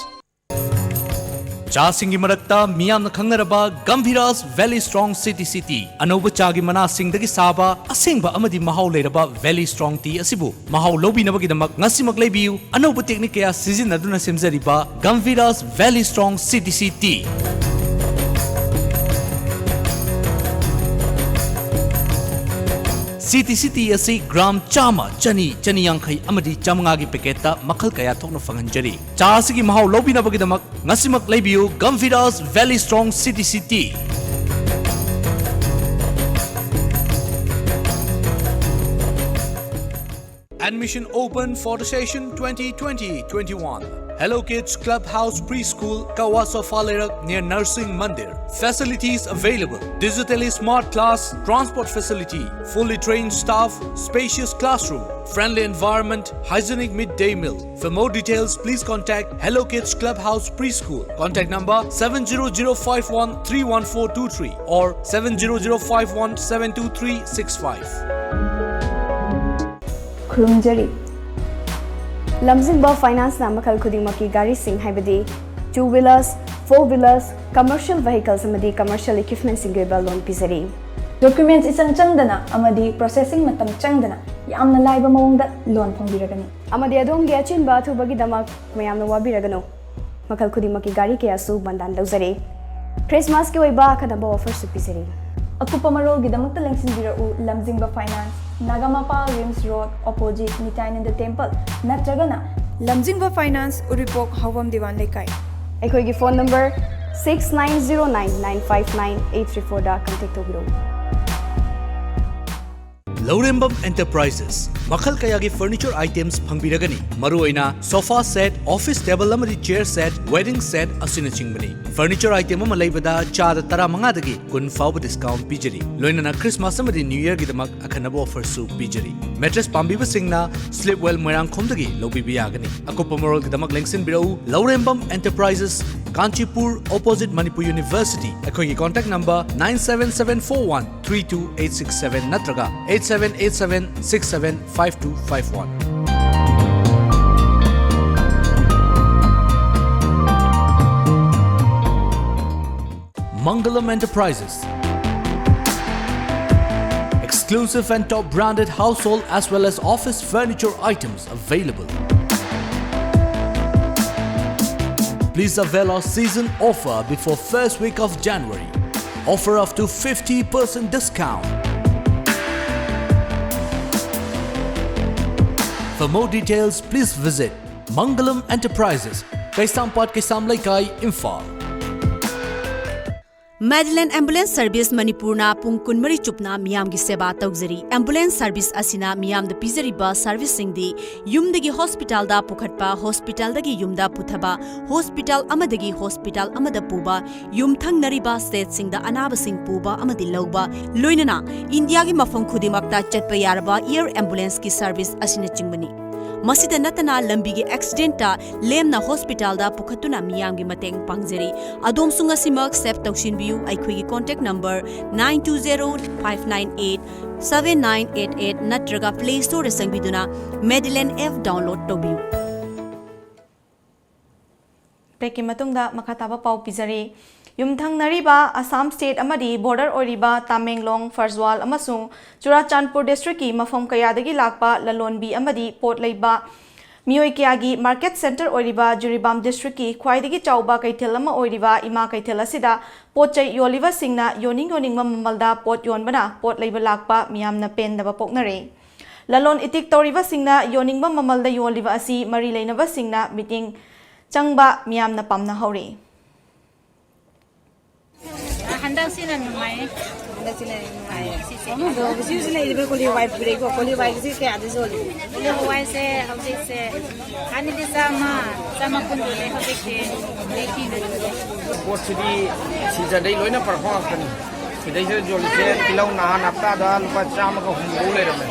ꯆꯥꯁꯤꯡꯒꯤ ꯃꯔꯛꯇ ꯃꯤꯌꯥꯝꯅ ꯈꯪꯅꯔꯕ Gambhiras valley strong C T C T. ꯑꯅꯧꯕ ꯆꯥꯒꯤ ꯃꯅꯥꯁꯤꯡꯗꯒꯤ ꯁꯥꯕ ꯑꯁꯦꯡꯕ ꯑꯃꯗꯤ ꯃꯍꯥꯎ ꯂꯩꯔꯕ ꯚꯦꯂꯤ ꯁ꯭ꯇ꯭ꯔꯣꯡ ꯇꯤ ꯑꯁꯤꯕꯨ ꯃꯍꯥꯎ ꯂꯧꯕꯤꯅꯕꯒꯤꯗꯃꯛ ꯉꯁꯤꯃꯛ ꯂꯩꯕꯤꯌꯨ꯫ ꯑꯅꯧꯕ ꯇꯦꯛꯅꯤꯛ ꯀꯌꯥ ꯁꯤꯖꯤꯟꯅꯗꯨꯅ ꯁꯦꯝꯖꯔꯤꯕ Gambhiras valley strong C T C T. C T C T ꯑꯁꯤ ꯒ꯭ꯔꯥꯝ ꯆꯥꯝꯃ, ꯆꯅꯤ, ꯆꯅꯤ ꯌꯥꯡꯈꯩ ꯑꯃꯗꯤ ꯆꯥꯃꯉꯥꯒꯤ ꯄꯦꯀꯦꯠꯇ ꯃꯈꯜ ꯀꯌꯥ ꯊꯣꯛꯅ ꯐꯪꯍꯟꯖꯔꯤ꯫ ꯆꯥ ꯑꯁꯤꯒꯤ ꯃꯍꯥꯎ ꯂꯧꯕꯤꯅꯕꯒꯤꯗꯃꯛ ꯉꯁꯤꯃꯛ ꯂꯩꯕꯤꯌꯨ Gambhiras valley strong C T C T. Admission open for the session twenty twenty twenty-one. Hello Kids Clubhouse Preschool, Kawa Sofa Leirak, near Narsing Mandir. Facilities available. Digitally smart class, transport facility, fully trained staff, spacious classroom, friendly environment, hygienic midday meal. For more details, please contact Hello Kids Clubhouse Preschool. Contact number seven zero zero five one three one four two three or seven zero zero five one seven two three six five. ꯈꯨꯔꯨꯝꯖꯔꯤ꯫ ꯂꯝꯖꯤꯡꯕ ꯐꯥꯏꯅꯥꯟꯁꯅ ꯃꯈꯜ ꯈꯨꯗꯤꯡꯃꯛꯀꯤ ꯒꯥꯔꯤꯁꯤꯡ, ꯍꯥꯏꯕꯗꯤ two wheelers, four wheelers, commercial vehicles ꯑꯃꯗꯤ commercial equipmentꯁꯤꯡꯒꯤ ꯑꯣꯏꯕ loan ꯄꯤꯖꯔꯤ꯫ Documents ꯏꯆꯪ ꯆꯪꯗꯅ ꯑꯃꯗꯤ processing ꯃꯇꯝ ꯆꯪꯗꯅ ꯌꯥꯝꯅ ꯂꯥꯏꯕ ꯃꯑꯣꯡꯗ loan ꯐꯪꯕꯤꯔꯒꯅꯤ꯫ ꯑꯃꯗꯤ ꯑꯗꯣꯝꯒꯤ ꯑꯆꯤꯟꯕ ꯑꯊꯨꯕꯒꯤꯗꯃꯛ ꯃꯌꯥꯝꯅ ꯋꯥꯕꯤꯔꯒꯅꯨ꯫ ꯃꯈꯜ ꯈꯨꯗꯤꯡꯃꯛꯀꯤ ꯒꯥꯔꯤ ꯀꯌꯥꯁꯨ ꯕꯟꯗꯥꯟ ꯂꯧꯖꯔꯦ꯫ ꯈ꯭ꯔꯤꯁꯃꯥꯁꯀꯤ ꯑꯣꯏꯕ ꯑꯈꯟꯅꯕ offerꯁꯨ ꯄꯤꯖꯔꯤ꯫ ꯑꯀꯨꯞꯄ ꯃꯔꯣꯜꯒꯤꯗꯃꯛꯇ ꯂꯦꯡꯁꯤꯟꯕꯤꯔꯛꯎ ꯂꯝꯖꯤꯡꯕ finance, Nagamapal RIMS road, opposite Nityananda temple ꯅꯠꯇ꯭ꯔꯒꯅ ꯂꯝꯖꯤꯡꯕ ꯐꯥꯏꯅꯥꯟꯁ, ꯎꯔꯤꯄꯣꯛ, ꯍꯥꯎꯕꯝ ꯗꯤꯋꯥꯟ ꯂꯩꯀꯥꯏ꯫ ꯑꯩꯈꯣꯏꯒꯤ phone number six nine zero nine nine five nine eight three fourꯗ contact ꯇꯧꯕꯤꯔꯛꯎ꯫ ꯂꯧꯔꯦꯝꯕꯝ Enterprises ꯃꯈꯜ ꯀꯌꯥꯒꯤ furniture items ꯐꯪꯕꯤꯔꯒꯅꯤ, ꯃꯔꯨꯑꯣꯏꯅ sofa set, office table ꯑꯃꯗꯤ chair set, wedding set ꯑꯁꯤꯅꯆꯤꯡꯕꯅꯤ꯫ Furniture item ꯑꯃ ꯂꯩꯕꯗ ꯆꯥꯗ ꯇꯔꯥꯃꯉꯥꯗꯒꯤ ꯀꯨꯟ ꯐꯥꯎꯕ discount ꯄꯤꯖꯔꯤ, ꯂꯣꯏꯅꯅ Christmas ꯑꯃꯗꯤ New Yearꯒꯤꯗꯃꯛ ꯑꯈꯟꯅꯕ offerꯁꯨ ꯄꯤꯖꯔꯤ꯫ Mattress ꯄꯥꯝꯕꯤꯕꯁꯤꯡꯅ Sleepwell ꯃꯣꯏꯔꯥꯡꯈꯣꯝꯗꯒꯤ ꯂꯧꯕꯤꯕ ꯌꯥꯒꯅꯤ꯫ ꯑꯀꯨꯞꯄ ꯃꯔꯣꯜꯒꯤꯗꯃꯛ ꯂꯦꯡꯁꯤꯟꯕꯤꯔꯛꯎ ꯂꯧꯔꯦꯝꯕꯝ Enterprises, Kanchipur, opposite Manipur University꯫ ꯑꯩꯈꯣꯏꯒꯤ contact number nine seven seven four one three two eight six seven ꯅꯠꯇ꯭ꯔꯒ eight seven eight seven six seven five two five one꯫ Mangalam Enterprises. Exclusive and top branded household as well as office furniture items available. Please avail our season offer before first week of January. Offer up to fifty percent discount. For more details, please visit Mangalam Enterprises, Kaisampat, Kaisam Leikai, Imphal. Madeline Ambulance Service ꯃꯅꯤꯄꯨꯔꯅ ꯄꯨꯡ ꯀꯨꯟꯃꯔꯤ ꯆꯨꯞꯅ ꯃꯤꯌꯥꯝꯒꯤ ꯁꯦꯕꯥ ꯇꯧꯖꯔꯤ꯫ Ambulance service ꯑꯁꯤꯅ ꯃꯤꯌꯥꯝꯗ ꯄꯤꯖꯔꯤꯕ serviceꯁꯤꯡꯗꯤ ꯌꯨꯝꯗꯒꯤ hospitalꯗ ꯄꯨꯈꯠꯄ, hospitalꯗꯒꯤ ꯌꯨꯝꯗ ꯄꯨꯊꯕ, hospital ꯑꯃꯗꯒꯤ hospital ꯑꯃꯗ ꯄꯨꯕ, ꯌꯨꯝꯊꯪꯅꯔꯤꯕ stateꯁꯤꯡꯗ ꯑꯅꯥꯕꯁꯤꯡ ꯄꯨꯕ ꯑꯃꯗꯤ ꯂꯧꯕ, ꯂꯣꯏꯅꯅ ꯏꯟꯗꯤꯌꯥꯒꯤ ꯃꯐꯝ ꯈꯨꯗꯤꯡꯃꯛꯇ ꯆꯠꯄ ꯌꯥꯔꯕ air ambulanceꯀꯤ service ꯑꯁꯤꯅꯆꯤꯡꯕꯅꯤ꯫ ꯃꯁꯤꯗ ꯅꯠꯇꯅ ꯂꯝꯕꯤꯒꯤ accidentꯇ ꯂꯦꯝꯅ hospitalꯗ ꯄꯨꯈꯠꯇꯨꯅ ꯃꯤꯌꯥꯝꯒꯤ ꯃꯇꯦꯡ ꯄꯥꯡꯖꯔꯤ꯫ ꯑꯗꯣꯝꯁꯨ ꯉꯁꯤꯃꯛ save ꯇꯧꯁꯤꯟꯕꯤꯌꯨ꯫ ꯑꯩꯈꯣꯏꯒꯤ contact number nine two zero five nine eight seven nine eight eight ꯅꯠꯇ꯭ꯔꯒ Play Storeꯗ ꯆꯪꯕꯤꯗꯨꯅ Madeline F download ꯇꯧꯕꯤꯌꯨ꯫ Breakꯀꯤ ꯃꯇꯨꯡꯗ ꯃꯈꯥ ꯇꯥꯕ ꯄꯥꯎ ꯄꯤꯖꯔꯤ꯫ ꯌꯨꯝꯊꯪꯅꯔꯤꯕ ꯑꯁꯥꯝ state ꯑꯃꯗꯤ border ꯑꯣꯏꯔꯤꯕ ꯇꯥꯃꯦꯡꯂꯣꯡ, ꯐꯔꯖꯋꯥꯜ ꯑꯃꯁꯨꯡ ꯆꯨꯔꯥꯆꯥꯟꯄꯨꯔ districtꯀꯤ ꯃꯐꯝ ꯀꯌꯥꯗꯒꯤ ꯂꯥꯛꯄ ꯂꯂꯣꯟꯕꯤ ꯑꯃꯗꯤ ꯄꯣꯠ ꯂꯩꯕ ꯃꯤꯑꯣꯏ ꯀꯌꯥꯒꯤ market centre ꯑꯣꯏꯔꯤꯕ ꯖꯤꯔꯤꯕꯥꯝ districtꯀꯤ ꯈ꯭ꯋꯥꯏꯗꯒꯤ ꯆꯥꯎꯕ ꯀꯩꯊꯦꯜ ꯑꯃ ꯑꯣꯏꯔꯤꯕ ꯏꯃꯥ ꯀꯩꯊꯦꯜ ꯑꯁꯤꯗ ꯄꯣꯠ ꯆꯩ ꯌꯣꯜꯂꯤꯕꯁꯤꯡꯅ ꯌꯣꯟꯅꯤꯡ ꯌꯣꯟꯅꯤꯡꯕ ꯃꯃꯜꯗ ꯄꯣꯠ ꯌꯣꯟꯕꯅ ꯄꯣꯠ ꯂꯩꯕ ꯂꯥꯛꯄ ꯃꯤꯌꯥꯝꯅ ꯄꯦꯟꯗꯕ ꯄꯣꯛꯅꯔꯦ꯫ ꯂꯂꯣꯟ ꯏꯇꯤꯛ ꯇꯧꯔꯤꯕꯁꯤꯡꯅ ꯌꯣꯟꯅꯤꯡꯕ ꯃꯃꯜꯗ ꯌꯣꯜꯂꯤꯕ ꯑꯁꯤ ꯃꯔꯤ ꯂꯩꯅꯕꯁꯤꯡꯅ ꯃꯤꯠꯌꯦꯡ ꯆꯪꯕ ꯃꯤꯌꯥꯝꯅ ꯄꯥꯝꯅꯍꯧꯔꯤ꯫ ꯍꯟꯗꯛꯁꯤꯅ ꯅꯨꯡꯉꯥꯏꯌꯦ꯫ ꯍꯟꯗꯛꯁꯤꯅ ꯅꯨꯡꯉꯥꯏꯌꯦ꯫ ꯑꯗꯣ ꯍꯧꯖꯤꯛ ꯍꯧꯖꯤꯛ ꯂꯩꯔꯤꯕ ꯀꯣꯂꯤ ꯍꯋꯥꯏ ꯄꯨꯔꯛꯏꯀꯣ, ꯀꯣꯂꯤ ꯍꯋꯥꯏꯒꯤꯁꯦ ꯀꯌꯥꯗ ꯌꯣꯜꯂꯤ? ꯀꯣꯂꯤ ꯍꯋꯥꯏꯁꯦ ꯍꯧꯖꯤꯛꯁꯦ ꯍꯥꯟꯅꯗꯤ ꯆꯥꯝꯃ, ꯆꯥꯝꯃ ꯀꯨꯟ ꯌꯣꯜꯂꯦ, ꯍꯧꯖꯤꯛꯇꯤ ꯑꯩꯠꯇꯤꯗ ꯌꯣꯜꯂꯦ꯫ ꯄꯣꯠꯁꯤꯗꯤ seasonꯗꯩ ꯂꯣꯏꯅ ꯄꯨꯔꯛꯄ ꯉꯥꯛꯇꯅꯤ꯫ ꯁꯤꯗꯩꯁꯤꯗ ꯌꯣꯜꯂꯤꯁꯦ ꯇꯤꯜꯍꯧ ꯅꯍꯥꯟ ꯍꯞꯇꯥꯗ ꯂꯨꯄꯥ ꯆꯥꯝꯃꯒ ꯍꯨꯝꯐꯨ ꯂꯩꯔꯝꯃꯦ,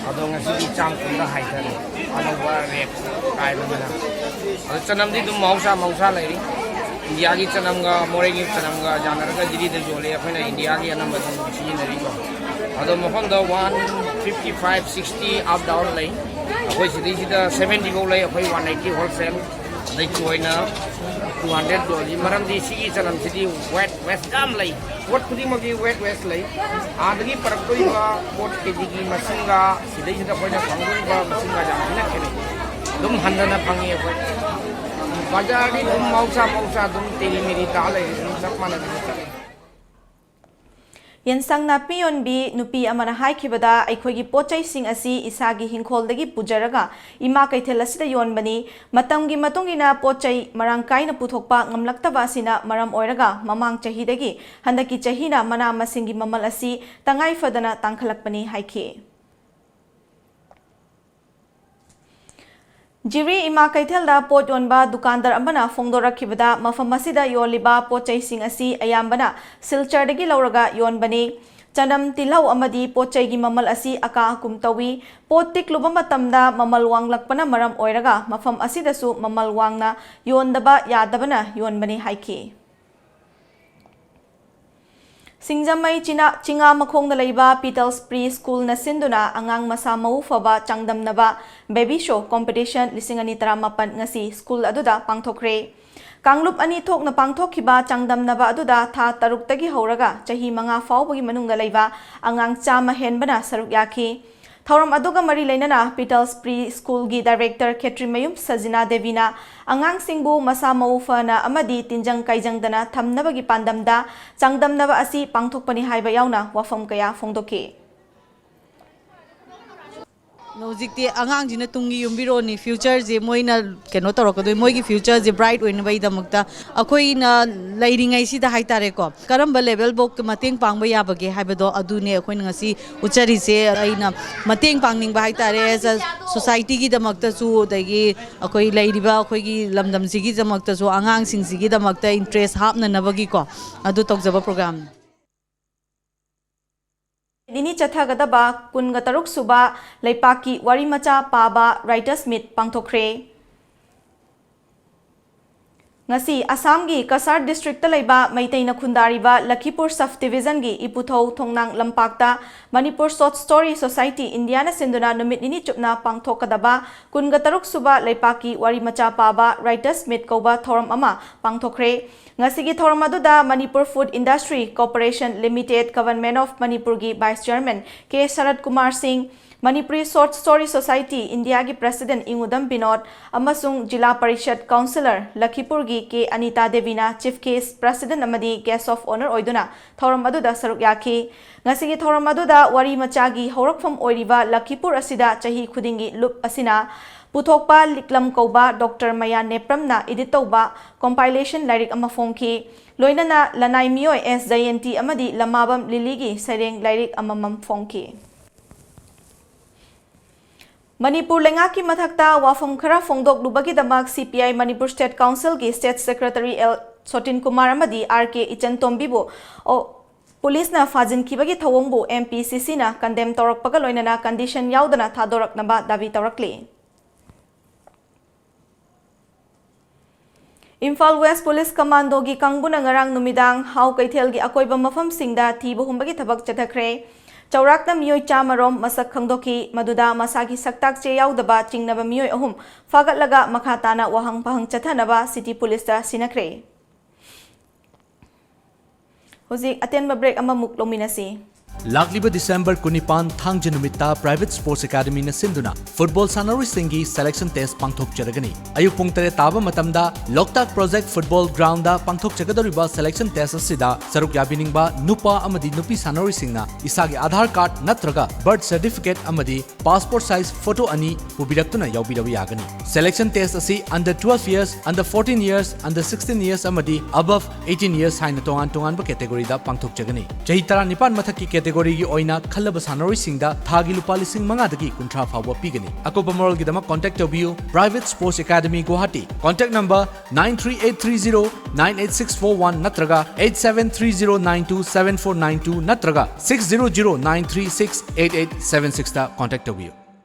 ꯑꯗꯣ ꯉꯁꯤꯗꯤ ꯆꯥꯝꯃ ꯀꯨꯟꯗ ꯍꯥꯏꯊꯔꯦ꯫ ꯑꯅꯧꯕ rate ꯀꯥꯏꯕꯅꯤꯅ꯫ ꯑꯗꯣ ꯆꯅꯝꯗꯤ ꯑꯗꯨꯝ ꯃꯍꯧꯁꯥ, ꯃꯍꯧꯁꯥ ꯂꯩꯔꯤ꯫ ꯏꯟꯗꯤꯌꯥꯒꯤ ꯆꯅꯝꯒ ꯃꯣꯔꯦꯒꯤ ꯆꯅꯝꯒ ꯌꯥꯅꯔꯒ ꯗꯤꯜꯂꯤꯗ ꯌꯣꯜꯂꯦ꯫ ꯑꯩꯈꯣꯏꯅ ꯏꯟꯗꯤꯌꯥꯒꯤ ꯑꯅꯝꯕ ꯑꯗꯨꯝ ꯁꯤꯖꯤꯟꯅꯔꯤꯀꯣ꯫ ꯑꯗꯣ ꯃꯐꯝꯗ one fifty five, sixty up down ꯂꯩ꯫ ꯑꯩꯈꯣꯏ ꯁꯤꯗꯩꯁꯤꯗ seventy ꯐꯥꯎ ꯂꯩ꯫ ꯑꯩꯈꯣꯏ one eighty wholesale꯫ ꯂꯩꯀꯣꯏꯅ two hundred ꯌꯣꯜꯂꯤ꯫ ꯃꯔꯝꯗꯤ ꯁꯤꯒꯤ ꯆꯅꯝꯁꯤꯗꯤ weight waste ꯌꯥꯝ ꯂꯩ꯫ ꯄꯣꯠ ꯈꯨꯗꯤꯡꯃꯛꯀꯤ weight waste ꯂꯩ꯫ ꯑꯥꯗꯒꯤ ꯄꯨꯔꯛꯇꯣꯔꯤꯕ ꯄꯣꯠ ꯀꯦꯖꯤꯒꯤ ꯃꯁꯤꯡꯒ ꯁꯤꯗꯩꯁꯤꯗ ꯑꯩꯈꯣꯏꯅ ꯐꯪꯗꯣꯔꯤꯕ ꯃꯁꯤꯡꯒ ꯌꯥꯝ ꯊꯤꯅ ꯈꯦꯠꯅꯩ꯫ ꯑꯗꯨꯝ ꯍꯟꯊꯅ ꯐꯪꯉꯤ ꯑꯩꯈꯣꯏ꯫ ꯕꯖꯥꯔꯗꯤ ꯑꯗꯨꯝ ꯃꯍꯧꯁꯥ ꯃꯍꯧꯁꯥ ꯑꯗꯨꯝ ꯇꯦꯔꯤ ꯃꯦꯔꯤ ꯇꯥ ꯂꯩꯔꯤ, ꯑꯗꯨꯝ ꯆꯞ ꯃꯥꯟꯅꯗꯅ ꯆꯠꯂꯤ꯫ ꯌꯦꯟꯁꯪ ꯅꯥꯄꯤ ꯌꯣꯟꯕꯤ ꯅꯨꯄꯤ ꯑꯃꯅ ꯍꯥꯏꯈꯤꯕꯗ, ꯑꯩꯈꯣꯏꯒꯤ ꯄꯣꯠ ꯆꯩꯁꯤꯡ ꯑꯁꯤ ꯏꯁꯥꯒꯤ ꯍꯤꯡꯈꯣꯜꯗꯒꯤ ꯄꯨꯖꯔꯒ ꯏꯃꯥ ꯀꯩꯊꯦꯜ ꯑꯁꯤꯗ ꯌꯣꯟꯕꯅꯤ꯫ ꯃꯇꯝꯒꯤ ꯃꯇꯨꯡ ꯏꯟꯅ ꯄꯣꯠ ꯆꯩ ꯃꯔꯥꯡ ꯀꯥꯏꯅ ꯄꯨꯊꯣꯛꯄ ꯉꯝꯂꯛꯇꯕ ꯑꯁꯤꯅ ꯃꯔꯝ ꯑꯣꯏꯔꯒ, ꯃꯃꯥꯡ ꯆꯍꯤꯗꯒꯤ ꯍꯟꯗꯛꯀꯤ ꯆꯍꯤꯅ ꯃꯅꯥ ꯃꯁꯤꯡꯒꯤ ꯃꯃꯜ ꯑꯁꯤ ꯇꯉꯥꯏ ꯐꯗꯅ ꯇꯥꯡꯈꯠꯂꯛꯄꯅꯤ ꯍꯥꯏꯈꯤ꯫ ꯖꯤꯔꯤ ꯏꯃꯥ ꯀꯩꯊꯦꯜꯗ ꯄꯣꯠ ꯌꯣꯟꯕ ꯗꯨꯀꯥꯟꯗꯥꯔ ꯑꯃꯅ ꯐꯣꯡꯗꯣꯔꯛꯈꯤꯕꯗ, ꯃꯐꯝ ꯑꯁꯤꯗ ꯌꯣꯜꯂꯤꯕ ꯄꯣꯠ ꯆꯩꯁꯤꯡ ꯑꯁꯤ ꯑꯌꯥꯝꯕꯅ ꯁꯤꯜꯆꯔꯗꯒꯤ ꯂꯧꯔꯒ ꯌꯣꯟꯕꯅꯤ꯫ ꯆꯅꯝ, ꯇꯤꯜꯍꯧ ꯑꯃꯗꯤ ꯄꯣꯠ ꯆꯩꯒꯤ ꯃꯃꯜ ꯑꯁꯤ ꯑꯀꯥ ꯑꯀꯨꯝ ꯇꯧꯏ꯫ ꯄꯣꯠ ꯇꯤꯛꯂꯨꯕ ꯃꯇꯝꯗ ꯃꯃꯜ ꯋꯥꯡꯂꯛꯄꯅ ꯃꯔꯝ ꯑꯣꯏꯔꯒ, ꯃꯐꯝ ꯑꯁꯤꯗꯁꯨ ꯃꯃꯜ ꯋꯥꯡꯅ ꯌꯣꯟꯗꯕ ꯌꯥꯗꯕꯅ ꯌꯣꯟꯕꯅꯤ ꯍꯥꯏꯈꯤ꯫ ꯁꯤꯡꯖꯃꯩ ꯆꯤꯅꯥ-, ꯆꯤꯉꯥ ꯃꯈꯣꯡꯗ ꯂꯩꯕ ꯄꯤꯇꯜꯁ ꯄ꯭ꯔꯤ ꯁ꯭ꯀꯨꯜꯅ ꯁꯤꯟꯗꯨꯅ ꯑꯉꯥꯡ ꯃꯁꯥ ꯃꯎ ꯐꯕ ꯆꯥꯡꯗꯝꯅꯕ ꯕꯦꯕꯤ ꯁꯣ ꯀꯣꯝꯄꯤꯇꯤꯁꯟ ꯂꯤꯁꯤꯡ ꯑꯅꯤ ꯇꯔꯥꯃꯥꯄꯟ ꯉꯁꯤ ꯁ꯭ꯀꯨꯜ ꯑꯗꯨꯗ ꯄꯥꯡꯊꯣꯛꯈ꯭ꯔꯦ꯫ ꯀꯥꯡꯂꯨꯞ ꯑꯅꯤ ꯊꯣꯛꯅ ꯄꯥꯡꯊꯣꯛꯈꯤꯕ ꯆꯥꯡꯗꯝꯅꯕ ꯑꯗꯨꯗ ꯊꯥ ꯇꯔꯨꯛꯇꯒꯤ ꯍꯧꯔꯒ ꯆꯍꯤ ꯃꯉꯥ ꯐꯥꯎꯕꯒꯤ ꯃꯅꯨꯡꯗ ꯂꯩꯕ ꯑꯉꯥꯡ ꯆꯥꯝꯃ ꯍꯦꯟꯕꯅ ꯁꯔꯨꯛ ꯌꯥꯈꯤ꯫ ꯊꯧꯔꯝ ꯑꯗꯨꯒ ꯃꯔꯤ ꯂꯩꯅꯅ ꯄꯤꯇꯜꯁ ꯄ꯭ꯔꯤ ꯁ꯭ꯀꯨꯜꯒꯤ ꯗꯥꯏꯔꯦꯛꯇꯔ ꯈꯦꯇ꯭ꯔꯤꯃꯌꯨꯝ ꯁꯖꯤꯅꯥ ꯗꯦꯕꯤꯅ ꯑꯉꯥꯡꯁꯤꯡꯕꯨ ꯃꯁꯥ ꯃꯎ ꯐꯅ ꯑꯃꯗꯤ ꯇꯤꯟꯖꯪ ꯀꯥꯏꯖꯪꯗꯅ ꯊꯝꯅꯕꯒꯤ ꯄꯥꯟꯗꯝꯗ ꯆꯥꯡꯗꯝꯅꯕ ꯑꯁꯤ ꯄꯥꯡꯊꯣꯛꯄꯅꯤ ꯍꯥꯏꯕ ꯌꯥꯎꯅ ꯋꯥꯐꯝ ꯀꯌꯥ ꯐꯣꯡꯗꯣꯛꯈꯤ꯫ ꯍꯧꯖꯤꯛꯇꯤ ꯑꯉꯥꯡꯁꯤꯅ ꯇꯨꯡꯒꯤ ꯌꯨꯝꯕꯤꯔꯣꯜꯅꯤ, ꯐ꯭ꯌꯨꯆꯔꯁꯦ ꯃꯣꯏꯅ ꯀꯩꯅꯣ ꯇꯧꯔꯛꯀꯗꯣꯏ, ꯃꯣꯏꯒꯤ ꯐ꯭ꯌꯨꯆꯔꯁꯦ ꯕ꯭ꯔꯥꯏꯠ ꯑꯣꯏꯅꯕꯒꯤꯗꯃꯛꯇ ꯑꯩꯈꯣꯏꯅ ꯂꯩꯔꯤꯉꯩꯁꯤꯗ ꯍꯥꯏꯇꯥꯔꯦꯀꯣ, ꯀꯔꯝꯕ ꯂꯦꯚꯦꯜꯐꯧ ꯃꯇꯦꯡ ꯄꯥꯡꯕ ꯌꯥꯕꯒꯦ ꯍꯥꯏꯕꯗꯣ ꯑꯗꯨꯅꯦ ꯑꯩꯈꯣꯏꯅ ꯉꯁꯤ ꯎꯠꯆꯔꯤꯁꯦ꯫ ꯑꯩꯅ ꯃꯇꯦꯡ ꯄꯥꯡꯅꯤꯡꯕ ꯍꯥꯏꯇꯥꯔꯦ, ꯑꯦꯁ ꯑ ꯁꯣꯁꯥꯏꯇꯤꯒꯤꯗꯃꯛꯇꯁꯨ, ꯑꯗꯒꯤ ꯑꯩꯈꯣꯏ ꯂꯩꯔꯤꯕ ꯑꯩꯈꯣꯏꯒꯤ ꯂꯝꯗꯝꯁꯤꯒꯤꯗꯃꯛꯇꯁꯨ, ꯑꯉꯥꯡꯁꯤꯡꯁꯤꯒꯤꯗꯃꯛꯇ ꯏꯟꯇꯔꯦꯁ ꯍꯥꯞꯅꯅꯕꯒꯤꯀꯣ, ꯑꯗꯨ ꯇꯧꯖꯕ ꯄ꯭ꯔꯣꯒ꯭ꯔꯥꯝꯅꯤ꯫ ꯅꯤꯅꯤ ꯆꯠꯊꯒꯗꯕ ꯀꯨꯟꯒ ꯇꯔꯨꯛ ꯁꯨꯕ ꯂꯩꯄꯥꯛꯀꯤ ꯋꯥꯔꯤ ꯃꯆꯥ ꯄꯥꯕ ꯔꯥꯏꯇꯔꯁ ꯃꯤꯠ ꯄꯥꯡꯊꯣꯛꯈ꯭ꯔꯦ꯫ ꯉꯁꯤ ꯑꯁꯥꯝꯒꯤ ꯀꯁꯥꯔ ꯗꯤꯁꯇ꯭ꯔꯤꯛꯇ ꯂꯩꯕ ꯃꯩꯇꯩꯅ ꯈꯨꯟꯗꯥꯔꯤꯕ ꯂꯈꯤꯄꯨꯔ ꯁꯕ ꯗꯤꯕꯤꯖꯟꯒꯤ ꯏꯄꯨꯊꯧ ꯊꯣꯡꯅꯥꯡ ꯂꯝꯄꯥꯛꯇ ꯃꯅꯤꯄꯨꯔ ꯁꯣꯔꯠ ꯁ꯭ꯇꯣꯔꯤ ꯁꯣꯁꯥꯏꯇꯤ ꯏꯟꯗꯤꯌꯥꯅ ꯁꯤꯟꯗꯨꯅ ꯅꯨꯃꯤꯠ ꯅꯤꯅꯤ ꯆꯨꯞꯅ ꯄꯥꯡꯊꯣꯛꯀꯗꯕ ꯀꯨꯟꯒ ꯇꯔꯨꯛ ꯁꯨꯕ ꯂꯩꯄꯥꯛꯀꯤ ꯋꯥꯔꯤ ꯃꯆꯥ ꯄꯥꯕ Writers Meet ꯀꯧꯕ ꯊꯧꯔꯝ ꯑꯃ ꯄꯥꯡꯊꯣꯛꯈ꯭ꯔꯦ꯫ ꯉꯁꯤꯒꯤ ꯊꯧꯔꯝ ꯑꯗꯨꯗ Manipur food industry corporation limited, government of ꯃꯅꯤꯄꯨꯔꯒꯤ ꯚꯥꯏꯁ ꯆꯤꯌꯔꯃꯦꯟ ꯀꯦ ꯁꯔꯠ ꯀꯨꯃꯥꯔ ꯁꯤꯡ, ꯃꯅꯤꯄꯨꯔꯤ ꯁꯣꯔꯠ ꯁ꯭ꯇꯣꯔꯤ ꯁꯣꯁꯥꯏꯇꯤ ꯏꯟꯗꯤꯌꯥꯒꯤ ꯄ꯭ꯔꯦꯁꯤꯗꯦꯟꯠ ꯏꯉꯨꯗꯝ ꯕꯤꯅꯣꯗ ꯑꯃꯁꯨꯡ ꯖꯤꯂꯥ ꯄꯔꯤꯁꯗ ꯀꯥꯎꯟꯁꯤꯂꯔ ꯂꯈꯤꯄꯨꯔꯒꯤ ꯀꯦ ꯑꯅꯤꯇꯥ ꯗꯦꯕꯤꯅ ꯆꯤꯐ ꯒꯦꯁ꯭ꯠ, ꯄ꯭ꯔꯦꯁꯤꯗꯦꯟꯠ ꯑꯃꯗꯤ ꯒꯦꯁ꯭ꯠ ꯑꯣꯐ ꯑꯣꯅꯔ ꯑꯣꯏꯗꯨꯅ ꯊꯧꯔꯝ ꯑꯗꯨꯗ ꯁꯔꯨꯛ ꯌꯥꯈꯤ꯫ ꯉꯁꯤꯒꯤ ꯊꯧꯔꯝ ꯑꯗꯨꯗ ꯋꯥꯔꯤ ꯃꯆꯥꯒꯤ ꯍꯧꯔꯛꯐꯝ ꯑꯣꯏꯔꯤꯕ ꯂꯈꯤꯄꯨꯔ ꯑꯁꯤꯗ ꯆꯍꯤ ꯈꯨꯗꯤꯡꯒꯤ ꯂꯨꯞ ꯑꯁꯤꯅ ꯄꯨꯊꯣꯛꯄ ꯂꯤꯛꯂꯝ ꯀꯧꯕ ꯗꯣꯛꯇꯔ ꯃꯌꯥ ꯅꯦꯄ꯭ꯔꯝꯅ ꯏꯗꯤꯠ ꯇꯧꯕ ꯀꯣꯝꯄꯥꯏꯂꯦꯁꯟ ꯂꯥꯏꯔꯤꯛ ꯑꯃ ꯐꯣꯡꯈꯤ꯫ ꯂꯣꯏꯅꯅ ꯂꯅꯥꯏ ꯃꯤꯑꯣꯏ ꯑꯦꯁ ꯖꯌꯟꯇꯤ ꯑꯃꯗꯤ ꯂꯃꯥꯕꯝ ꯂꯤꯂꯤꯒꯤ ꯁꯩꯔꯦꯡ ꯂꯥꯏꯔꯤꯛ ꯑꯃꯃꯝ ꯐꯣꯡꯈꯤ꯫ ꯃꯅꯤꯄꯨꯔ ꯂꯩꯉꯥꯛꯀꯤ ꯃꯊꯛꯇ ꯋꯥꯐꯝ ꯈꯔ ꯐꯣꯡꯗꯣꯛꯂꯨꯕꯒꯤꯗꯃꯛ ꯁꯤ ꯄꯤ ꯑꯥꯏ ꯃꯅꯤꯄꯨꯔ ꯁ꯭ꯇꯦꯠ ꯀꯥꯎꯟꯁꯤꯜꯒꯤ ꯁ꯭ꯇꯦꯠ ꯁꯦꯀ꯭ꯔꯦꯇꯔꯤ ꯑꯦꯜ ꯁꯣꯇꯤꯟ ꯀꯨꯃꯥꯔ ꯑꯃꯗꯤ ꯑꯥꯔ ꯀꯦ ꯏꯆꯟ ꯇꯣꯝꯕꯤꯕꯨ ꯑꯣ, ꯄꯨꯂꯤꯁꯅ ꯐꯥꯖꯤꯟꯈꯤꯕꯒꯤ ꯊꯧꯑꯣꯡꯕꯨ ꯑꯦꯝ ꯄꯤ ꯁꯤ ꯁꯤꯅ ꯀꯟꯗꯦꯝ ꯇꯧꯔꯛꯄꯒ ꯂꯣꯏꯅꯅ ꯀꯟꯗꯤꯁꯟ ꯌꯥꯎꯗꯅ ꯊꯥꯗꯣꯔꯛꯅꯕ ꯗꯥꯕꯤ ꯇꯧꯔꯛꯂꯤ꯫ ꯏꯝꯐꯥꯜ ꯋꯦꯁ꯭ꯠ ꯄꯨꯂꯤꯁ ꯀꯃꯥꯟꯗꯣꯒꯤ ꯀꯥꯡꯕꯨꯅ ꯉꯔꯥꯡ ꯅꯨꯃꯤꯗꯥꯡ ꯍꯥꯎ ꯀꯩꯊꯦꯜꯒꯤ ꯑꯀꯣꯏꯕ ꯃꯐꯝꯁꯤꯡꯗ ꯊꯤꯕ ꯍꯨꯝꯕꯒꯤ ꯊꯕꯛ ꯆꯠꯊꯈ꯭ꯔꯦ꯫ ꯆꯥꯎꯔꯥꯛꯅ ꯃꯤꯑꯣꯏ ꯆꯥꯝꯃ ꯔꯣꯝ ꯃꯁꯛ ꯈꯪꯗꯣꯛꯈꯤ꯫ ꯃꯗꯨꯗ ꯃꯁꯥꯒꯤ ꯁꯛꯇꯥꯛ ꯆꯦ ꯌꯥꯎꯗꯕ ꯆꯤꯡꯅꯕ ꯃꯤꯑꯣꯏ ꯑꯍꯨꯝ ꯐꯥꯒꯠꯂꯒ ꯃꯈꯥ ꯇꯥꯅ ꯋꯥꯍꯪ ꯄꯥꯍꯪ ꯆꯠꯊꯅꯕ ꯁꯤꯇꯤ ꯄꯨꯂꯤꯁꯇ ꯁꯤꯟꯅꯈ꯭ꯔꯦ꯫ ꯍꯧꯖꯤꯛ ꯑꯇꯦꯟꯕ ꯕ꯭ꯔꯦꯛ ꯑꯃꯃꯨꯛ ꯂꯧꯃꯤꯟꯅꯁꯤ꯫ ꯂꯥꯛꯂꯤꯕ ꯗꯤꯁꯦꯝꯕꯔ ꯀꯨꯟꯅꯤꯄꯥꯟ ꯊꯥꯡꯖ ꯅꯨꯃꯤꯠꯇ ꯄ꯭ꯔꯥꯏꯚꯦꯠ ꯁ꯭ꯄꯣꯔꯠꯁ ꯑꯦꯀꯥꯗꯃꯤꯅ ꯁꯤꯟꯗꯨꯅ ꯐꯨꯠꯕꯣꯜ ꯁꯥꯟꯅꯔꯣꯏꯁꯤꯡꯒꯤ ꯁꯦꯂꯦꯛꯁꯟ ꯇꯦꯁ ꯄꯥꯡꯊꯣꯛꯆꯔꯒꯅꯤ꯫ ꯑꯌꯨꯛ ꯄꯨꯡ ꯇꯔꯦꯠ ꯇꯥꯕ ꯃꯇꯝꯗ ꯂꯣꯛꯇꯥꯛ ꯄ꯭ꯔꯣꯖꯦꯛ ꯐꯨꯠꯕꯣꯜ ꯒ꯭ꯔꯥꯎꯟꯗ ꯄꯥꯡꯊꯣꯛꯆꯒꯗꯧꯔꯤꯕ ꯁꯦꯂꯦꯛꯁꯟ ꯇꯦꯁ ꯑꯁꯤꯗ ꯁꯔꯨꯛ ꯌꯥꯕꯤꯅꯤꯡꯕ ꯅꯨꯄꯥ ꯑꯃꯗꯤ ꯅꯨꯄꯤ ꯁꯥꯟꯅꯔꯣꯏꯁꯤꯡꯅ ꯏꯁꯥꯒꯤ ꯑꯥꯙꯥꯔ ꯀꯥꯔꯗ ꯅꯠꯇ꯭ꯔꯒ ꯕꯔꯊ ꯁꯔꯇꯤꯐꯤꯀꯦꯠ ꯑꯃꯗꯤ ꯄꯥꯁꯄꯣꯔꯠ ꯁꯥꯏꯖ ꯐꯣꯇꯣ ꯑꯅꯤ ꯄꯨꯕꯤꯔꯛꯇꯨꯅ ꯌꯥꯎꯕꯤꯔꯕ ꯌꯥꯒꯅꯤ꯫ ꯁꯦꯂꯦꯛꯁꯟ ꯇꯦꯁ ꯑꯁꯤ under twelve years, under fourteen years, under sixteen years ꯑꯃꯗꯤ above eighteen years ꯍꯥꯏꯅ ꯇꯣꯉꯥꯟ ꯇꯣꯉꯥꯟꯕ ꯀꯦꯇꯦꯒꯣꯔꯤꯗ ꯄꯥꯡꯊꯣꯛꯆꯒꯅꯤ꯫ ꯆꯍꯤ ꯇꯔꯥꯅꯤꯄꯥꯟ ꯃꯊꯛꯀꯤ ꯀꯦꯇꯦꯒꯣꯔꯤꯒꯤ ꯑꯣꯏꯅ ꯈꯜꯂꯕ ꯁꯥꯟꯅꯔꯣꯏꯁꯤꯡꯗ ꯊꯥꯒꯤ ꯂꯨꯄꯥ ꯂꯤꯁꯤꯡ ꯃꯉꯥꯗꯒꯤ ꯀꯨꯟꯊ꯭ꯔꯥ ꯐꯥꯎꯕ ꯄꯤꯒꯅꯤ꯫ ꯑꯀꯨꯞꯄ ꯃꯔꯣꯜꯒꯤꯗꯃꯛ contact ꯇꯧꯕꯤꯌꯨ Private Sports Academy Guwahati, contact number nine three eight three zero nine eight six four one ꯅꯠꯇ꯭ꯔꯒ eight seven three zero nine two seven four nine two ꯅꯠꯇ꯭ꯔꯒ six zero zero nine three six eight eight seven six ꯇ contact ꯇꯧꯕꯤꯌꯨ꯫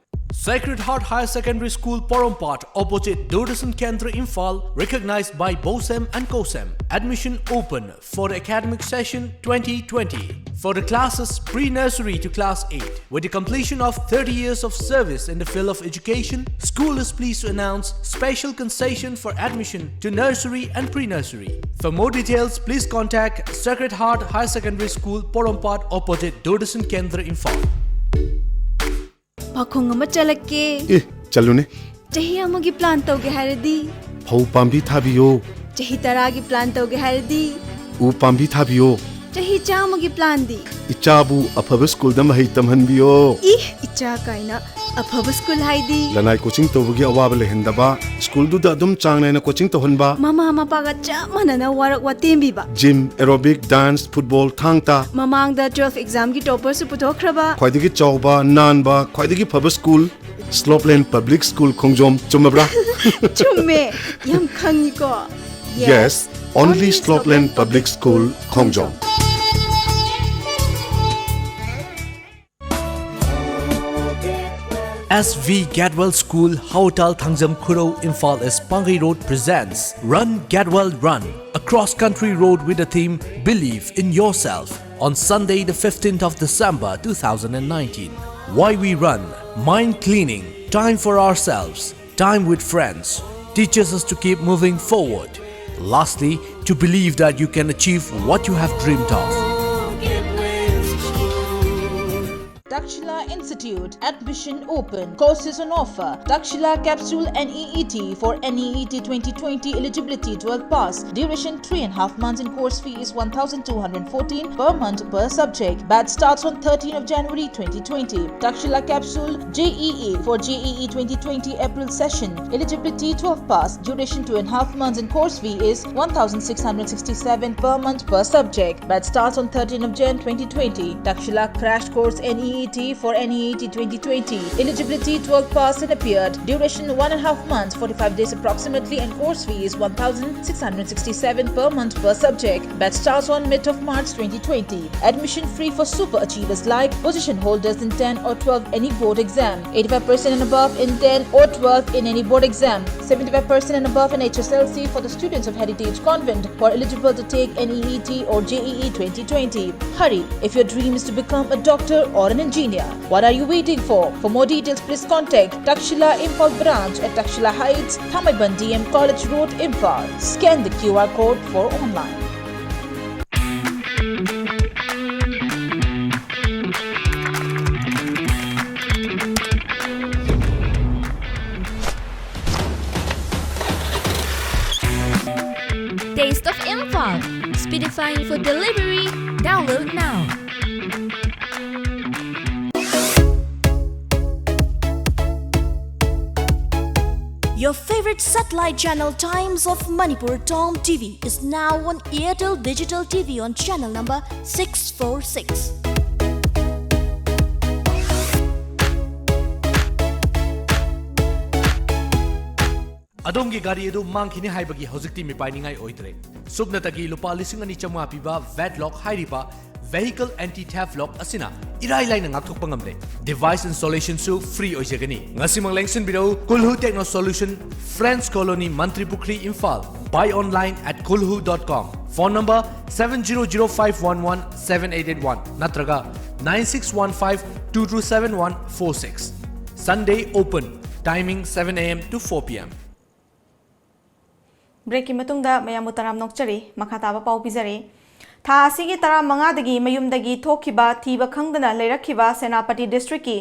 Sacred Heart Higher Secondary School, Porompat, opposite Doordarshan Kendra, Imphal, recognized by BOSEM and COSEM. Admission open for the academic session twenty twenty for the classes pre-nursery to class eight. With the completion of thirty years of service in the field of education, school is pleased to announce special concession for admission to nursery and pre-nursery. For more details, please contact Sacred Heart Higher Secondary School, Porompat, opposite Doordarshan Kendra, Imphal. ꯄꯥꯈꯣꯡ ꯑꯃ ꯆꯠꯂꯛꯀꯦ꯫ ꯑꯦ, ꯆꯠꯂꯨꯅꯦ꯫ ꯆꯍꯤ ꯑꯃꯒꯤ plan ꯇꯧꯒꯦ ꯍꯥꯏꯔꯗꯤ? ꯐꯧ ꯄꯥꯝꯕꯤ ꯊꯥꯕꯤꯌꯣ꯫ ꯆꯍꯤ ꯇꯔꯥꯒꯤ plan ꯇꯧꯒꯦ ꯍꯥꯏꯔꯗꯤ? ꯎ ꯄꯥꯝꯕꯤ ꯊꯥꯕꯤꯌꯣ꯫ ꯆꯍꯤ ꯆꯥꯝꯃꯒꯤ planꯗꯤ? ꯏꯆꯥꯕꯨ ꯑꯐꯕ schoolꯗ ꯃꯍꯩ ꯇꯝꯍꯟꯕꯤꯌꯣ꯫ ꯏ, ꯏꯆꯥ ꯀꯥꯏꯅ꯫ ꯑꯐꯕ school ꯍꯥꯏꯗꯤ? ꯂꯅꯥꯏ coaching ꯇꯧꯕꯒꯤ ꯑꯋꯥꯕ ꯂꯩꯍꯟꯗꯕ, schoolꯗꯨꯗ ꯑꯗꯨꯝ ꯆꯥꯡ ꯅꯥꯏꯅ coaching ꯇꯧꯍꯟꯕ꯫ ꯃꯃꯥ ꯃꯄꯥꯒ ꯆꯞ ꯃꯥꯟꯅꯅ work ꯋꯥꯇꯦꯝꯕꯤꯕ꯫ Gym, aerobic, dance, football, ꯊꯥꯡ ꯇꯥ꯫ ꯃꯃꯥꯡꯗ twelve examꯒꯤ topperꯁꯨ ꯄꯨꯊꯣꯛꯈ꯭ꯔꯕ꯫ ꯈ꯭ꯋꯥꯏꯗꯒꯤ ꯆꯥꯎꯕ, ꯅꯥꯟꯕ, ꯈ꯭ꯋꯥꯏꯗꯒꯤ ꯐꯕ school, Slopeland Public School, ꯈꯣꯡꯖꯣꯝ꯫ ꯆꯨꯝꯃꯕ꯭ꯔꯥ? ꯆꯨꯝꯃꯦ꯫ ꯌꯥꯝ ꯈꯪꯉꯤꯀꯣ꯫ Yes, only Slopeland Public School, Khongjom. S V Gadwal School, Howtal, Thangjam Khurou, Imphal East, Pangai Road presents Run Gadwal Run, a cross-country road with the theme Believe in Yourself, on Sunday, the fifteenth of December two thousand and nineteen. Why we run? Mind cleaning, time for ourselves, time with friends, teaches us to keep moving forward. Lastly, to believe that you can achieve what you have dreamed of. Takshila Institute, admission open, courses on offer. Takshila Capsule N E E T for N E E T twenty twenty eligibility, twelve pass, duration three and a half months, and course fee is one thousand two hundred fourteen per month per subject. Batch starts on thirteenth of January twenty twenty. Takshila Capsule J E E for J E E twenty twenty April session, eligibility twelve pass, duration two and a half months, and course fee is one thousand six hundred sixty-seven per month per subject. Batch starts on thirteenth of Jan twenty twenty. Takshila Crash Course N E E T for N E E T twenty twenty. Eligibility: twelve passed and appeared. Duration: one and a half months, forty-five days approximately, and course fee is one thousand six hundred sixty-seven per month per subject. Batch starts on mid of March twenty twenty. Admission free for super achievers like position holders in ten or twelve any board exam. Eighty-five percent and above in ten or twelve in any board exam. Seventy-five percent and above in H S L C for the students of Heritage Convent who are eligible to take N E E T or J E E twenty twenty. Hurry, if your dream is to become a doctor or an engineer, what are you waiting for? For more details, please contact Takshila Imphal Branch at Takshila Heights, Thanmaiban D M College Road, Imphal. Scan the Q R code for online. Taste of Imphal. Speedifying food delivery. Download now. Your favorite satellite channel Times of Manipur, Tom T V, is now on Airtel Digital T V on channel number six four six. ꯑꯗꯣꯝꯒꯤ ꯒꯥꯔꯤ ꯑꯗꯨ ꯃꯥꯡꯈꯤꯅꯤ ꯍꯥꯏꯕꯒꯤ ꯍꯧꯖꯤꯛꯇꯤ ꯃꯤꯄꯥꯏꯅꯤꯡꯉꯥꯏ ꯑꯣꯏꯗ꯭ꯔꯦ꯫ ꯁꯨꯞꯅꯇꯒꯤ ꯂꯨꯄꯥ ꯂꯤꯁꯤꯡ ꯑꯅꯤ ꯆꯥꯝꯃꯉꯥ ꯄꯤꯕ ꯚꯦꯠ ꯂꯣꯛ ꯍꯥꯏꯔꯤꯕ vehicle anti theft lock ꯑꯁꯤꯅ ꯏꯔꯥꯏ ꯂꯥꯏꯅ ꯉꯥꯛꯊꯣꯛꯄ ꯉꯝꯂꯦ꯫ Device installation ꯁꯨ free ꯑꯣꯏꯖꯒꯅꯤ꯫ ꯉꯁꯤꯃꯛ ꯂꯦꯡꯁꯤꯟꯕꯤꯔꯛꯎ, ꯀꯨꯜꯍꯨ Techno Solution, Friends Colony, ꯃꯟꯇ꯭ꯔꯤ ꯄꯨꯈ꯭ꯔꯤ, Imphal. Buy online at kulhu dot com. Phone number seven zero zero five one one seven eight eight one ꯅꯠꯇ꯭ꯔꯒ nine six one five two two seven one four six. Sunday open, timing seven A M to four P M. ꯕ꯭ꯔꯦꯛꯀꯤ ꯃꯇꯨꯡꯗ ꯃꯌꯥꯝꯕꯨ ꯇꯔꯥꯝꯅ ꯑꯣꯛꯆꯔꯤ꯫ ꯃꯈꯥ ꯇꯥꯕ ꯄꯥꯎ ꯄꯤꯖꯔꯤ꯫ ꯊꯥ ꯑꯁꯤꯒꯤ ꯇꯔꯥꯃꯉꯥꯗꯒꯤ ꯃꯌꯨꯝꯗꯒꯤ ꯊꯣꯛꯈꯤꯕ ꯊꯤꯕ ꯈꯪꯗꯅ ꯂꯩꯔꯛꯈꯤꯕ ꯁꯦꯅꯥꯄꯇꯤ ꯗꯤꯁꯇ꯭ꯔꯤꯛꯀꯤ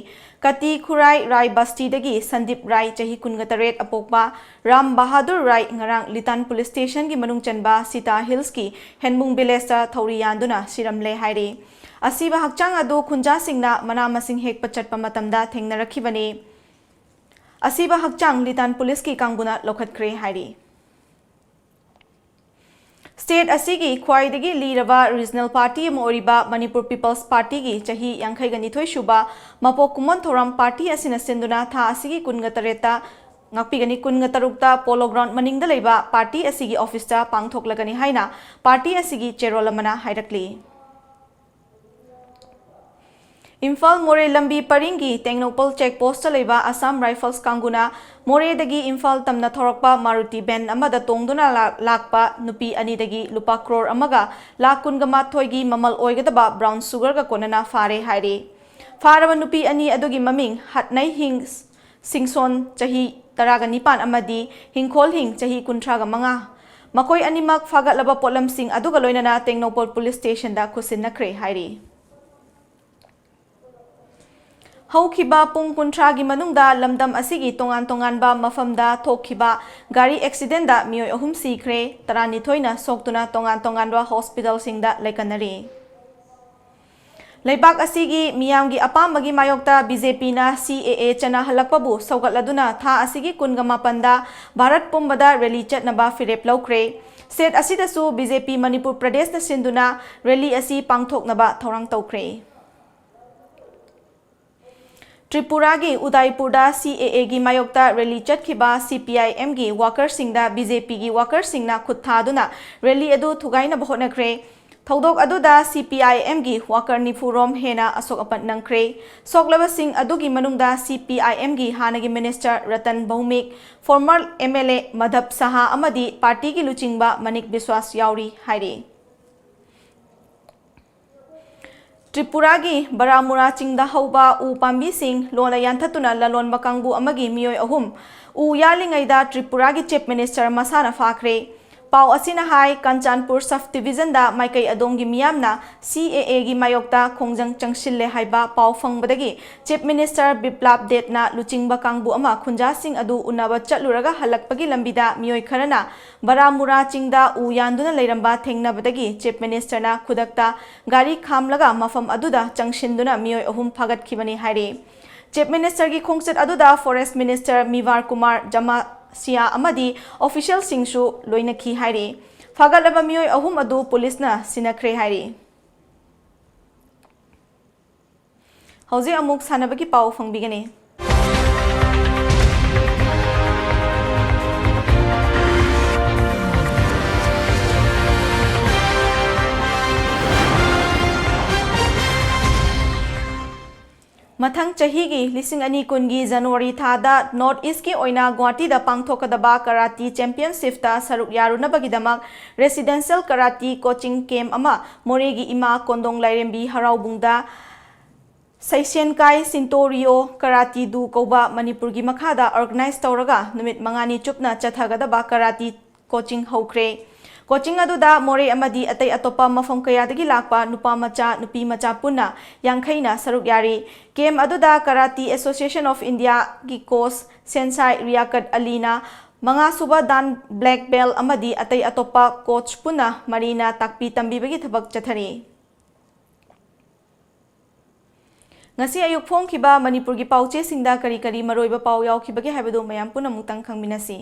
ꯀꯇꯤ ꯈꯨꯔꯥꯏ ꯔꯥꯏ ꯕꯁꯇꯤꯗꯒꯤ ꯁꯟꯗꯤꯞ ꯔꯥꯏ, ꯆꯍꯤ ꯀꯨꯟꯒ ꯇꯔꯦꯠ, ꯑꯄꯣꯛꯄ ꯔꯥꯝ ꯕꯍꯥꯗꯨꯔ ꯔꯥꯏ ꯉꯔꯥꯡ ꯂꯤꯇꯥꯟ ꯄꯨꯂꯤꯁ ꯁ꯭ꯇꯦꯁꯟꯒꯤ ꯃꯅꯨꯡ ꯆꯟꯕ ꯁꯤꯇꯥ ꯍꯤꯜꯁꯀꯤ ꯍꯦꯟꯕꯨꯡ ꯚꯤꯂꯦꯖꯇ ꯊꯧꯔꯤ ꯌꯥꯟꯗꯨꯅ ꯁꯤꯔꯝꯂꯦ ꯍꯥꯏꯔꯤ꯫ ꯑꯁꯤꯕ ꯍꯛꯆꯥꯡ ꯑꯗꯨ ꯈꯨꯟꯖꯥꯁꯤꯡꯅ ꯃꯅꯥ ꯃꯁꯤꯡ ꯍꯦꯛꯄ ꯆꯠꯄ ꯃꯇꯝꯗ ꯊꯦꯡꯅꯔꯛꯈꯤꯕꯅꯤ꯫ ꯑꯁꯤꯕ ꯍꯛꯆꯥꯡ ꯂꯤꯇꯥꯟ ꯄꯨꯂꯤꯁꯀꯤ ꯀꯥꯡꯕꯨꯅ ꯂꯧꯈꯠꯈ꯭ꯔꯦ ꯍꯥꯏꯔꯤ꯫ State ꯑꯁꯤꯒꯤ ꯈ꯭ꯋꯥꯏꯗꯒꯤ ꯂꯤꯔꯕ regional party ꯑꯃ ꯑꯣꯏꯔꯤꯕ Manipur People's Partyꯒꯤ ꯆꯍꯤ ꯌꯥꯡꯈꯩꯒ ꯅꯤꯊꯣꯏ ꯁꯨꯕ ꯃꯄꯣꯛ ꯀꯨꯝꯑꯣꯟ ꯊꯧꯔꯝ party ꯑꯁꯤꯅ ꯁꯤꯟꯗꯨꯅ ꯊꯥ ꯑꯁꯤꯒꯤ ꯀꯨꯟꯒ ꯇꯔꯦꯠꯇ, ꯉꯥꯛꯄꯤꯒꯅꯤ, ꯀꯨꯟꯒ ꯇꯔꯨꯛꯇ Polo Ground ꯃꯅꯤꯡꯗ ꯂꯩꯕ party ꯑꯁꯤꯒꯤ officeꯇ ꯄꯥꯡꯊꯣꯛꯂꯒꯅꯤ ꯍꯥꯏꯅ party ꯑꯁꯤꯒꯤ ꯆꯦꯔꯣꯜ ꯑꯃꯅ ꯍꯥꯏꯔꯛꯂꯤ꯫ ꯏꯝꯐꯥꯜ ꯃꯣꯔꯦ ꯂꯝꯕꯤ ꯄꯔꯤꯡꯒꯤ ꯇꯦꯡꯅꯧꯄꯜ check postꯇ ꯂꯩꯕ Assam Rifles ꯀꯥꯡꯕꯨꯅ ꯃꯣꯔꯦꯗꯒꯤ ꯏꯝꯐꯥꯜ ꯇꯝꯅ ꯊꯧꯔꯛꯄ Maruti van ꯑꯃꯗ ꯇꯣꯡꯗꯨꯅ ꯂꯥ-, ꯂꯥꯛꯄ ꯅꯨꯄꯤ ꯑꯅꯤꯗꯒꯤ ꯂꯨꯄꯥ ꯀ꯭ꯔꯣꯔ ꯑꯃꯒ ꯂꯥꯈ ꯀꯨꯟꯒ ꯃꯥꯊꯣꯏꯒꯤ ꯃꯃꯜ ꯑꯣꯏꯒꯗꯕ brown sugarꯒ ꯀꯣꯟꯅꯅ ꯐꯥꯔꯦ ꯍꯥꯏꯔꯤ꯫ ꯐꯥꯔꯕ ꯅꯨꯄꯤ ꯑꯅꯤ ꯑꯗꯨꯒꯤ ꯃꯃꯤꯡ ꯍꯠꯅꯩ ꯍꯤꯡ ꯁꯤꯡꯁꯣꯟ, ꯆꯍꯤ ꯇꯔꯥꯒ ꯅꯤꯄꯥꯟ, ꯑꯃꯗꯤ ꯍꯤꯡꯈꯣꯜ ꯍꯤꯡ, ꯆꯍꯤ ꯀꯨꯟꯊ꯭ꯔꯥꯒ ꯃꯉꯥ꯫ ꯃꯈꯣꯏ ꯑꯅꯤꯃꯛ ꯐꯥꯒꯠꯂꯕ ꯄꯣꯠꯂꯝꯁꯤꯡ ꯑꯗꯨꯒ ꯂꯣꯏꯅꯅ ꯇꯦꯡꯅꯧꯄꯜ police stationꯗ ꯈꯨꯠꯁꯤꯟꯅꯈ꯭ꯔꯦ ꯍꯥꯏꯔꯤ꯫ ꯍꯧꯈꯤꯕ ꯄꯨꯡ ꯀꯨꯟꯊ꯭ꯔꯥꯒꯤ ꯃꯅꯨꯡꯗ ꯂꯝꯗꯝ ꯑꯁꯤꯒꯤ ꯇꯣꯉꯥꯟ ꯇꯣꯉꯥꯟꯕ ꯃꯐꯝꯗ ꯊꯣꯛꯈꯤꯕ ꯒꯥꯔꯤ accidentꯗ ꯃꯤꯑꯣꯏ ꯑꯍꯨꯝ ꯁꯤꯈ꯭ꯔꯦ, ꯇꯔꯥꯅꯤꯊꯣꯏꯅ ꯁꯣꯛꯇꯨꯅ ꯇꯣꯉꯥꯟ ꯇꯣꯉꯥꯟꯕ hospitalꯁꯤꯡꯗ ꯂꯩꯀꯠꯅꯔꯤ꯫ ꯂꯩꯕꯥꯛ ꯑꯁꯤꯒꯤ ꯃꯤꯌꯥꯝꯒꯤ ꯑꯄꯥꯝꯕꯒꯤ ꯃꯥꯌꯣꯛꯇ BJPꯅ CAA ꯆꯠꯅꯍꯜꯂꯛꯄꯕꯨ ꯁꯧꯒꯠꯂꯗꯨꯅ ꯊꯥ ꯑꯁꯤꯒꯤ ꯀꯨꯟꯒ ꯃꯥꯄꯟꯗ ꯚꯥꯔꯠ ꯄꯨꯝꯕꯗ rally ꯆꯠꯅꯕ ꯐꯤꯔꯦꯞ ꯂꯧꯈ꯭ꯔꯦ꯫ State ꯑꯁꯤꯗꯁꯨ BJP ꯃꯅꯤꯄꯨꯔ ꯄ꯭ꯔꯗꯦꯁꯅ ꯁꯤꯟꯗꯨꯅ rally ꯑꯁꯤ ꯄꯥꯡꯊꯣꯛꯅꯕ ꯊꯧꯔꯥꯡ ꯇꯧꯈ꯭ꯔꯦ꯫ ꯇ꯭ꯔꯤꯄꯨꯔꯥꯒꯤ ꯎꯗꯥꯏꯄꯨꯔꯗ CAAꯒꯤ ꯃꯥꯌꯣꯛꯇ rally ꯆꯠꯈꯤꯕ CPIMꯒꯤ workerꯁꯤꯡꯗ BJPꯒꯤ workerꯁꯤꯡꯅ ꯈꯨꯠ ꯊꯥꯗꯨꯅ rally ꯑꯗꯨ ꯊꯨꯒꯥꯏꯅꯕ ꯍꯣꯠꯅꯈ꯭ꯔꯦ꯫ ꯊꯧꯗꯣꯛ ꯑꯗꯨꯗ CPIMꯒꯤ worker ꯅꯤꯐꯨ ꯔꯣꯝ ꯍꯦꯟꯅ ꯑꯁꯣꯛ ꯑꯄꯟ ꯅꯪꯈ꯭ꯔꯦ꯫ ꯁꯣꯛꯂꯕꯁꯤꯡ ꯑꯗꯨꯒꯤ ꯃꯅꯨꯡꯗ CPIMꯒꯤ ꯍꯥꯟꯅꯒꯤ minister ꯔꯇꯟ ꯚꯧꯃꯤꯛ, former MLA ꯃꯙꯕ ꯁꯍꯥ ꯑꯃꯗꯤ partyꯒꯤ ꯂꯨꯆꯤꯡꯕ ꯃꯅꯤꯛ ꯕꯤꯁ꯭ꯋꯥꯁ ꯌꯥꯎꯔꯤ ꯍꯥꯏꯔꯤ꯫ ꯇ꯭ꯔꯤꯄꯨꯔꯥꯒꯤ ꯕꯔꯥꯃꯨꯔꯥ ꯆꯤꯡꯗ ꯍꯧꯕ ꯎ ꯄꯥꯝꯕꯤꯁꯤꯡ ꯂꯣꯟꯅ ꯌꯥꯟꯊꯠꯇꯨꯅ ꯂꯂꯣꯟꯕ ꯀꯥꯡꯕꯨ ꯑꯃꯒꯤ ꯃꯤꯑꯣꯏ ꯑꯍꯨꯝ ꯎ ꯌꯥꯜꯂꯤꯉꯩꯗ ꯇ꯭ꯔꯤꯄꯨꯔꯥꯒꯤ Chief Minister ꯃꯁꯥꯅ ꯐꯥꯈ꯭ꯔꯦ꯫ ꯄꯥꯎ ꯑꯁꯤꯅ ꯍꯥꯏ, ꯀꯟꯆꯥꯟꯄꯨꯔ sub divisionꯗ ꯃꯥꯏꯀꯩ ꯑꯗꯣꯝꯒꯤ ꯃꯤꯌꯥꯝꯅ CAAꯒꯤ ꯃꯥꯌꯣꯛꯇ ꯈꯣꯡꯖꯪ ꯆꯪꯁꯤꯜꯂꯦ ꯍꯥꯏꯕ ꯄꯥꯎ ꯐꯪꯕꯗꯒꯤ Chief Minister ꯕꯤꯄ꯭ꯂꯥꯞ ꯗꯦꯕꯅ ꯂꯨꯆꯤꯡꯕ ꯀꯥꯡꯕꯨ ꯑꯃ ꯈꯨꯟꯖꯥꯁꯤꯡ ꯑꯗꯨ ꯎꯅꯕ ꯆꯠꯂꯨꯔꯒ ꯍꯜꯂꯛꯄꯒꯤ ꯂꯝꯕꯤꯗ ꯃꯤꯑꯣꯏ ꯈꯔꯅ ꯕꯔꯥꯃꯨꯔꯥ ꯆꯤꯡꯗ ꯎ ꯌꯥꯟꯗꯨꯅ ꯂꯩꯔꯝꯕ ꯊꯦꯡꯅꯕꯗꯒꯤ Chief Ministerꯅ ꯈꯨꯗꯛꯇ ꯒꯥꯔꯤ ꯈꯥꯝꯂꯒ ꯃꯐꯝ ꯑꯗꯨꯗ ꯆꯪꯁꯤꯟꯗꯨꯅ ꯃꯤꯑꯣꯏ ꯑꯍꯨꯝ ꯐꯥꯒꯠꯈꯤꯕꯅꯤ ꯍꯥꯏꯔꯤ꯫ Chief Ministerꯒꯤ ꯈꯣꯡꯆꯠ ꯑꯗꯨꯗ Forest Minister ꯃꯤꯋꯥꯔ ꯀꯨꯃꯥꯔ ꯖꯃꯥꯁꯤꯌꯥ ꯑꯃꯗꯤ officialꯁꯤꯡꯁꯨ ꯂꯣꯏꯅꯈꯤ ꯍꯥꯏꯔꯤ꯫ ꯐꯥꯒꯠꯂꯕ ꯃꯤꯑꯣꯏ ꯑꯍꯨꯝ ꯑꯗꯨ ꯄꯨꯂꯤꯁꯅ ꯁꯤꯟꯅꯈ꯭ꯔꯦ ꯍꯥꯏꯔꯤ꯫ ꯍꯧꯖꯤꯛ ꯑꯃꯨꯛ ꯁꯥꯟꯅꯕꯒꯤ ꯄꯥꯎ ꯐꯪꯕꯤꯒꯅꯤ꯫ ꯃꯊꯪ ꯆꯍꯤꯒꯤ ꯂꯤꯁꯤꯡ ꯑꯅꯤ ꯀꯨꯟꯒꯤ ꯖꯅꯋꯥꯔꯤ ꯊꯥꯗ North Eastꯀꯤ ꯑꯣꯏꯅ ꯒꯨꯋꯥꯍꯥꯇꯤꯗ ꯄꯥꯡꯊꯣꯛꯀꯗꯕ ꯀꯔꯥꯇꯤ ꯆꯦꯝꯄꯤꯌꯟꯁꯤꯞꯇ ꯁꯔꯨꯛ ꯌꯥꯔꯨꯅꯕꯒꯤꯗꯃꯛ ꯔꯦꯁꯤꯗꯦꯟꯁꯤꯌꯦꯜ ꯀꯔꯥꯇꯤ ꯀꯣꯆꯤꯡ ꯀꯦꯝꯞ ꯑꯃ ꯃꯣꯔꯦꯒꯤ ꯏꯃꯥ ꯀꯣꯟꯗꯣꯡ ꯂꯥꯏꯔꯦꯝꯕꯤ ꯍꯔꯥꯎꯕꯨꯡꯗ ꯁꯩꯁꯦꯟꯀꯥꯏ ꯁꯤꯟꯇꯣ ꯔꯤꯑꯣ ꯀꯔꯥꯇꯤ ꯗꯨ ꯀꯧꯕ ꯃꯅꯤꯄꯨꯔꯒꯤ ꯃꯈꯥꯗ ꯑꯣꯔꯒꯅꯥꯏꯖ ꯇꯧꯔꯒ ꯅꯨꯃꯤꯠ ꯃꯉꯥꯅꯤ ꯆꯨꯞꯅ ꯆꯠꯊꯒꯗꯕ ꯀꯔꯥꯇꯤ ꯀꯣꯆꯤꯡ ꯍꯧꯈ꯭ꯔꯦ꯫ ꯀꯣꯆꯤꯡ ꯑꯗꯨꯗ ꯃꯣꯔꯦ ꯑꯃꯗꯤ ꯑꯇꯩ ꯑꯇꯣꯞꯄ ꯃꯐꯝ ꯀꯌꯥꯗꯒꯤ ꯂꯥꯛꯄ ꯅꯨꯄꯥ ꯃꯆꯥ, ꯅꯨꯄꯤ ꯃꯆꯥ ꯄꯨꯟꯅ ꯌꯥꯡꯈꯩꯅ ꯁꯔꯨꯛ ꯌꯥꯔꯤ꯫ ꯀꯦꯝꯞ ꯑꯗꯨꯗ Karate Association of Indiaꯒꯤ ꯀꯣꯆ ꯁꯦꯟꯁꯥꯏ ꯔꯤꯌꯥꯀꯠ ꯑꯂꯤꯅ ꯃꯉꯥꯁꯨꯕ ꯗꯥꯟ ꯕ꯭ꯂꯦꯛ ꯕꯦꯜ ꯑꯃꯗꯤ ꯑꯇꯩ ꯑꯇꯣꯞꯄ ꯀꯣꯆ ꯄꯨꯟꯅ ꯃꯔꯤꯅ ꯇꯥꯛꯄꯤ ꯇꯝꯕꯤꯕꯒꯤ ꯊꯕꯛ ꯆꯠꯊꯔꯤ꯫ ꯉꯁꯤ ꯑꯌꯨꯛ ꯐꯣꯡꯈꯤꯕ ꯃꯅꯤꯄꯨꯔꯒꯤ ꯄꯥꯎꯆꯦꯁꯤꯡꯗ ꯀꯔꯤ ꯀꯔꯤ ꯃꯔꯨꯑꯣꯏꯕ ꯄꯥꯎ ꯌꯥꯎꯈꯤꯕꯒꯦ ꯍꯥꯏꯕꯗꯨ ꯃꯌꯥꯝ ꯄꯨꯝꯅꯃꯛꯇꯪ ꯈꯪꯃꯤꯟꯅꯁꯤ꯫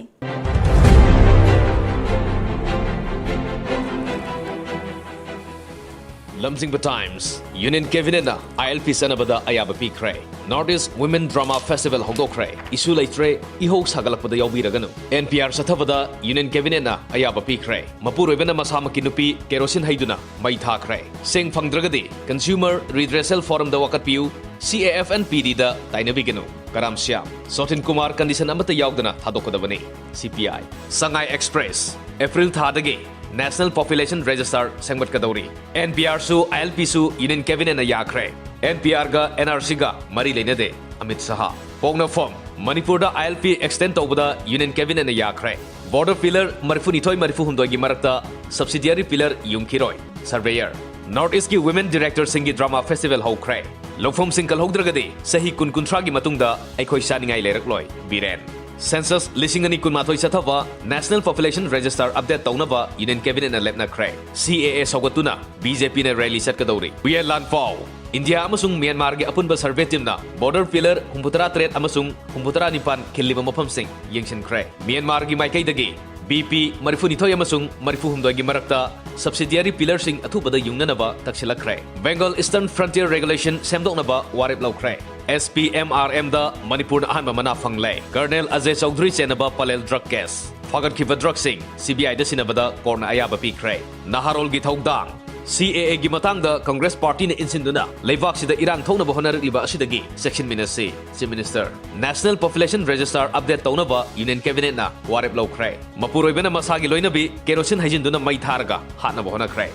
ꯂꯝꯖꯤꯡꯕ ꯇꯥꯏꯝꯁ, ꯌꯨꯅꯤꯌꯟ ꯀꯦꯕꯤꯅꯦꯠꯅ ILP ꯆꯠꯅꯕꯗ ꯑꯌꯥꯕ ꯄꯤꯈ꯭ꯔꯦ꯫ North East Women Drama Festival ꯍꯧꯗꯣꯛꯈ꯭ꯔꯦ꯫ ꯏꯁꯨ ꯂꯩꯇ꯭ꯔꯦ, ꯏꯍꯧ ꯁꯥꯒꯠꯂꯛꯄꯗ ꯌꯥꯎꯕꯤꯔꯒꯅꯨ꯫ NPR ꯆꯠꯊꯕꯗ ꯌꯨꯅꯤꯌꯟ ꯀꯦꯕꯤꯅꯦꯠꯅ ꯑꯌꯥꯕ ꯄꯤꯈ꯭ꯔꯦ꯫ ꯃꯄꯨꯔꯣꯏꯕꯅ ꯃꯁꯥꯃꯛꯀꯤ ꯅꯨꯄꯤ ꯀꯦꯔꯣꯁꯤꯟ ꯍꯩꯗꯨꯅ ꯃꯩ ꯊꯥꯈ꯭ꯔꯦ꯫ ꯁꯦꯡ ꯐꯪꯗ꯭ꯔꯒꯗꯤ Consumer Redressal Forumꯗ ꯋꯥꯀꯠꯄꯤꯌꯨ, CAFNPDꯗ ꯇꯥꯏꯅꯕꯤꯒꯅꯨ꯫ ꯀꯔꯥꯝ ꯁ꯭ꯌꯥꯝ, ꯁꯣꯇꯤꯟ ꯀꯨꯃꯥꯔ condition ꯑꯃꯠꯇ ꯌꯥꯎꯗꯅ ꯊꯥꯗꯣꯛꯀꯗꯕꯅꯤ꯫ CPI꯫ ꯁꯉꯥꯏ ꯑꯦꯛꯁꯄ꯭ꯔꯦꯁ, ꯑꯦꯄ꯭ꯔꯤꯜ ꯊꯥꯗꯒꯤ National Population Register ꯁꯦꯝꯒꯠꯀꯗꯧꯔꯤ꯫ NPRꯁꯨ ILPꯁꯨ ꯌꯨꯅꯤꯌꯟ ꯀꯦꯕꯤꯅꯦꯠꯅ ꯌꯥꯈ꯭ꯔꯦ꯫ NPRꯒ NRCꯒ ꯃꯔꯤ ꯂꯩꯅꯗꯦ, ꯑꯃꯤꯠ ꯁꯍꯥ꯫ ꯄꯣꯛꯅꯐꯝ, ꯃꯅꯤꯄꯨꯔꯗ ILP extend ꯇꯧꯕꯗ ꯌꯨꯅꯤꯌꯟ ꯀꯦꯕꯤꯅꯦꯠꯅ ꯌꯥꯈ꯭ꯔꯦ꯫ Border pillar ꯃꯔꯤꯐꯨꯅꯤꯊꯣꯏ ꯃꯔꯤꯐꯨꯍꯨꯝꯗꯣꯏꯒꯤ ꯃꯔꯛꯇ subsidiary pillar ꯌꯨꯡꯈꯤꯔꯣꯏ꯫ Surveyor, North Eastꯀꯤ Women Directorꯁꯤꯡꯒꯤ Drama Festival ꯍꯧꯈ꯭ꯔꯦ꯫ ꯂꯧꯐꯝꯁꯤꯡ ꯀꯜꯍꯧꯗ꯭ꯔꯒꯗꯤ ꯆꯍꯤ ꯀꯨꯟ ꯀꯨꯟꯊ꯭ꯔꯥꯒꯤ ꯃꯇꯨꯡꯗ ꯑꯩꯈꯣꯏ ꯆꯥꯅꯤꯡꯉꯥꯏ ꯂꯩꯔꯛꯂꯣꯏ꯫ ꯕꯤꯔꯦꯟ꯫ Census ꯂꯤꯁꯤꯡ ꯑꯅꯤ ꯀꯨꯟꯃꯥꯊꯣꯏ ꯆꯠꯊꯕ National Population Register update ꯇꯧꯅꯕ ꯌꯨꯅꯤꯌꯟ ꯀꯦꯕꯤꯅꯦꯠꯅ ꯂꯦꯞꯅꯈ꯭ꯔꯦ꯫ CAA ꯁꯧꯒꯠꯇꯨꯅ BJPꯅ rally ꯆꯠꯀꯗꯧꯔꯤ꯫ ꯎꯌꯦꯟ ꯂꯥꯟꯐꯥꯎ꯫ ꯏꯟꯗꯤꯌꯥ ꯑꯃꯁꯨꯡ ꯃ꯭ꯌꯥꯟꯃꯥꯔꯒꯤ ꯑꯄꯨꯟꯕ survey teamꯅ border pillar ꯍꯨꯝꯐꯨꯇꯔꯥ ꯇꯔꯦꯠ ꯑꯃꯁꯨꯡ ꯍꯨꯝꯐꯨꯇꯔꯥ ꯅꯤꯄꯥꯟ ꯈꯤꯜꯂꯤꯕ ꯃꯐꯝꯁꯤꯡ ꯌꯦꯡꯁꯤꯟꯈ꯭ꯔꯦ꯫ ꯃ꯭ꯌꯥꯟꯃꯥꯔꯒꯤ ꯃꯥꯏꯀꯩꯗꯒꯤ ꯕꯤ ꯄꯤ ꯃꯔꯤꯐꯨꯅꯤꯊꯣꯏ ꯑꯃꯁꯨꯡ ꯃꯔꯤꯐꯨꯍꯨꯝꯗꯣꯏꯒꯤ ꯃꯔꯛꯇ subsidiary pillarꯁꯤꯡ ꯑꯊꯨꯕꯗ ꯌꯨꯡꯅꯅꯕ ꯇꯛꯁꯤꯜꯂꯛꯈ꯭ꯔꯦ꯫ Bengal Eastern Frontier Regulation ꯁꯦꯝꯗꯣꯛꯅꯕ ꯋꯥꯔꯦꯞ ꯂꯧꯈ꯭ꯔꯦ꯫ S P M R Mꯗ ꯃꯅꯤꯄꯨꯔꯅ ꯑꯍꯥꯟꯕ ꯃꯅꯥ ꯐꯪꯂꯦ꯫ Colonel ꯑꯖꯦ Chaudhuri ꯆꯦꯟꯅꯕ Pallel drug case꯫ ꯐꯥꯒꯠꯈꯤꯕ drugꯁꯤꯡ C B Iꯗ ꯁꯤꯟꯅꯕꯗ courtꯅ ꯑꯌꯥꯕ ꯄꯤꯈ꯭ꯔꯦ꯫ ꯅꯍꯥꯔꯣꯜꯒꯤ ꯊꯧꯗꯥꯡ꯫ C A Aꯒꯤ ꯃꯇꯥꯡꯗ Congress partyꯅ ꯏꯟꯁꯤꯟꯗꯨꯅ ꯂꯩꯕꯥꯛꯁꯤꯗ ꯏꯔꯥꯡ ꯊꯣꯛꯅꯕ ꯍꯣꯠꯅꯔꯛꯂꯤꯕ ꯑꯁꯤꯗꯒꯤ ꯆꯦꯛꯁꯤꯟꯃꯤꯟꯅꯁꯤ꯫ Chief Minister, National Population Register update ꯇꯧꯅꯕ Union Cabinetꯅ ꯋꯥꯔꯦꯞ ꯂꯧꯈ꯭ꯔꯦ꯫ ꯃꯄꯨꯔꯣꯏꯕꯅ ꯃꯁꯥꯒꯤ ꯂꯣꯏꯅꯕꯤ ꯀꯦꯔꯣꯁꯤꯟ ꯍꯩꯖꯤꯟꯗꯨꯅ ꯃꯩ ꯊꯥꯔꯒ ꯍꯥꯠꯅꯕ ꯍꯣꯠꯅꯈ꯭ꯔꯦ꯫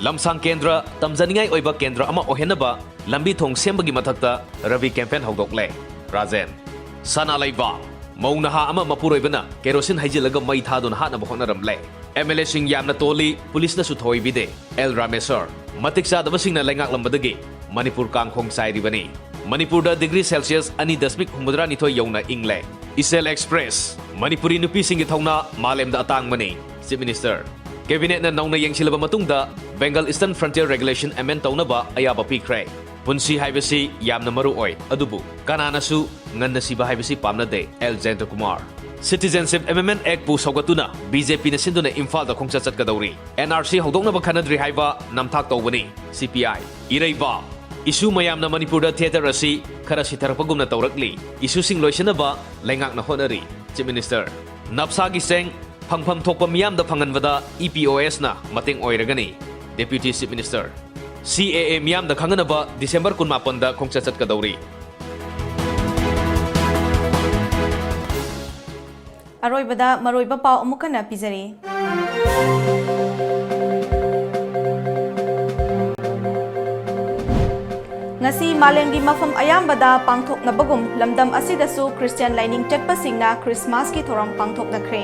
ꯂꯝꯁꯥꯡ ꯀꯦꯟꯗ꯭ꯔ, ꯇꯝꯖꯅꯤꯡꯉꯥꯏ ꯑꯣꯏꯕ ꯀꯦꯟꯗ꯭ꯔ ꯑꯃ ꯑꯣꯏꯍꯟꯅꯕ ꯂꯝꯕꯤ ꯊꯣꯡ ꯁꯦꯝꯕꯒꯤ ꯃꯊꯛꯇ ꯔꯕꯤ campaign ꯍꯧꯗꯣꯛꯂꯦ꯫ ꯔꯥꯖꯦꯟ꯫ ꯁꯅꯥ ꯂꯩꯕꯥꯛ꯫ ꯃꯧ ꯅꯍꯥ ꯑꯃ ꯃꯄꯨꯔꯣꯏꯕꯅ ꯀꯦꯔꯣꯁꯤꯟ ꯍꯩꯖꯤꯜꯂꯒ ꯃꯩ ꯊꯥꯗꯨꯅ ꯍꯥꯠꯅꯕ ꯍꯣꯠꯅꯔꯝꯂꯦ꯫ M L Aꯁꯤꯡ ꯌꯥꯝꯅ ꯇꯣꯜꯂꯤ, ꯄꯨꯂꯤꯁꯅꯁꯨ ꯊꯧꯑꯣꯏꯕꯤꯗꯦ꯫ ꯑꯦꯜ ꯔꯥꯃꯦꯁꯣꯔ꯫ ꯃꯇꯤꯛ ꯆꯥꯗꯕꯁꯤꯡꯅ ꯂꯩꯉꯥꯛꯂꯝꯕꯗꯒꯤ ꯃꯅꯤꯄꯨꯔ ꯀꯥꯡꯈꯣꯡ ꯆꯥꯏꯔꯤꯕꯅꯤ꯫ ꯃꯅꯤꯄꯨꯔꯗ degree Celsius ꯑꯅꯤ ꯗꯁꯃꯤꯛ ꯍꯨꯝꯐꯨꯇꯔꯥ ꯅꯤꯊꯣꯏ ꯌꯧꯅ ꯏꯪꯂꯦ꯫ ꯏꯆꯦꯜ Express꯫ ꯃꯅꯤꯄꯨꯔꯤ ꯅꯨꯄꯤꯁꯤꯡꯒꯤ ꯊꯧꯅꯥ ꯃꯥꯂꯦꯝꯗ ꯑꯇꯥꯡꯕꯅꯤ꯫ Chief Minister꯫ Cabinetꯅ ꯅꯧꯅ ꯌꯦꯡꯁꯤꯜꯂꯕ ꯃꯇꯨꯡꯗ Bengal Eastern Frontier Regulation amend ꯇꯧꯅꯕ ꯑꯌꯥꯕ ꯄꯤꯈ꯭ꯔꯦ꯫ ꯄꯨꯟꯁꯤ ꯍꯥꯏꯕꯁꯤ ꯌꯥꯝꯅ ꯃꯔꯨ ꯑꯣꯏ, ꯑꯗꯨꯕꯨ ꯀꯅꯥꯅꯁꯨ ꯉꯟꯅ ꯁꯤꯕ ꯍꯥꯏꯕꯁꯤ ꯄꯥꯝꯅꯗꯦ꯫ ꯑꯦꯜ ꯖꯌꯟꯇꯀꯨꯃꯥꯔ꯫ Citizenship Amendment Actꯄꯨ ꯁꯧꯒꯠꯇꯨꯅ B J Pꯅ ꯁꯤꯟꯗꯨꯅ ꯏꯝꯐꯥꯜꯗ ꯈꯣꯡꯆꯠ ꯆꯠꯀꯗꯧꯔꯤ꯫ N R C ꯍꯧꯗꯣꯛꯅꯕ ꯈꯟꯅꯗ꯭ꯔꯤ ꯍꯥꯏꯕ ꯅꯝꯊꯥꯛ ꯇꯧꯕꯅꯤ꯫ C P I꯫ ꯏꯔꯩꯕꯥꯛ꯫ Issue ꯃꯌꯥꯝꯅ ꯃꯅꯤꯄꯨꯔꯗ theatre ꯑꯁꯤ ꯈꯔ ꯁꯤꯊꯔꯛꯄꯒꯨꯝꯅ ꯇꯧꯔꯛꯂꯤ꯫ Issueꯁꯤꯡ ꯂꯣꯏꯁꯤꯟꯅꯕ ꯂꯩꯉꯥꯛꯅ ꯍꯣꯠꯅꯔꯤ꯫ Chief Minister꯫ ꯅꯞꯁꯥꯒꯤ ꯆꯦꯡ ꯐꯪꯐꯝ ꯊꯣꯛꯄ ꯃꯤꯌꯥꯝꯗ ꯐꯪꯍꯟꯕꯗ E P O Sꯅ ꯃꯇꯦꯡ ꯑꯣꯏꯔꯒꯅꯤ꯫ Deputy Chief Minister꯫ C A A ꯃꯤꯌꯥꯝꯗ ꯈꯪꯍꯟꯅꯕ December ꯀꯨꯟꯃꯥꯄꯟꯗ ꯈꯣꯡꯆꯠ ꯆꯠꯀꯗꯧꯔꯤ꯫ ꯑꯔꯣꯏꯕꯗ ꯃꯔꯨꯑꯣꯏꯕ ꯄꯥꯎ ꯑꯃꯨꯛ ꯍꯟꯅ ꯄꯤꯖꯔꯤ꯫ ꯉꯁꯤ ꯃꯥꯂꯦꯝꯒꯤ ꯃꯐꯝ ꯑꯌꯥꯝꯕꯗ ꯄꯥꯡꯊꯣꯛꯅꯕꯒꯨꯝ, ꯂꯝꯗꯝ ꯑꯁꯤꯗꯁꯨ ꯈ꯭ꯔꯤꯁꯇꯤꯌꯥꯟ ꯂꯥꯏꯅꯤꯡ ꯆꯠꯄꯁꯤꯡꯅ ꯈ꯭ꯔꯤꯁꯃꯥꯁꯀꯤ ꯊꯧꯔꯝ ꯄꯥꯡꯊꯣꯛꯅꯈ꯭ꯔꯦ꯫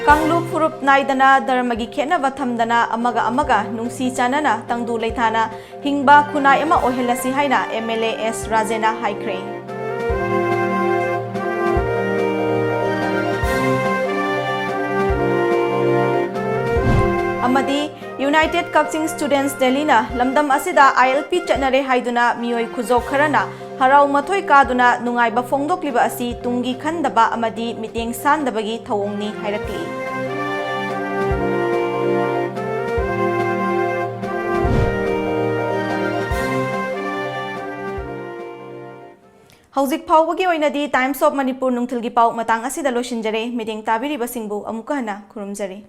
ꯀꯥꯡꯂꯨꯞ ꯐꯨꯔꯨꯞ ꯅꯥꯏꯗꯅ, ꯙꯔꯃꯒꯤ ꯈꯦꯠꯅꯕ ꯊꯝꯗꯅ, ꯑꯃꯒ ꯑꯃꯒ ꯅꯨꯡꯁꯤ ꯆꯥꯟꯅꯅ, ꯇꯪꯗꯨ ꯂꯩꯇꯥꯅ ꯍꯤꯡꯕ ꯈꯨꯟꯅꯥꯏ ꯑꯃ ꯑꯣꯏꯍꯜꯂꯁꯤ ꯍꯥꯏꯅ M L A S ꯔꯥꯖꯦꯟꯅ ꯍꯥꯏꯈ꯭ꯔꯦ꯫ ꯑꯃꯗꯤ United Kakching Students Delhi ꯅ ꯂꯝꯗꯝ ꯑꯁꯤꯗ I L P ꯆꯠꯅꯔꯦ ꯍꯥꯏꯗꯨꯅ ꯃꯤꯑꯣꯏ ꯈꯨꯖꯣꯞ ꯈꯔꯅ ꯍꯔꯥꯎ ꯃꯊꯣꯏ ꯀꯥꯗꯨꯅ ꯅꯨꯡꯉꯥꯏꯕ ꯐꯣꯡꯗꯣꯛꯂꯤꯕ ꯑꯁꯤ ꯇꯨꯡꯒꯤ ꯈꯟꯗꯕ ꯑꯃꯗꯤ ꯃꯤꯠꯌꯦꯡ ꯁꯥꯟꯗꯕꯒꯤ ꯊꯧꯑꯣꯡꯅꯤ ꯍꯥꯏꯔꯛꯂꯤ꯫ ꯍꯧꯖꯤꯛ ꯐꯥꯎꯕꯒꯤ ꯑꯣꯏꯅꯗꯤ Times of Manipur ꯅꯨꯡꯊꯤꯜꯒꯤ ꯄꯥꯎ ꯃꯇꯥꯡ ꯑꯁꯤꯗ ꯂꯣꯏꯁꯤꯟꯖꯔꯦ꯫ ꯃꯤꯠꯌꯦꯡ ꯇꯥꯕꯤꯔꯤꯕꯁꯤꯡꯕꯨ ꯑꯃꯨꯛꯀ ꯍꯟꯅ ꯈꯨꯔꯨꯝꯖꯔꯤ꯫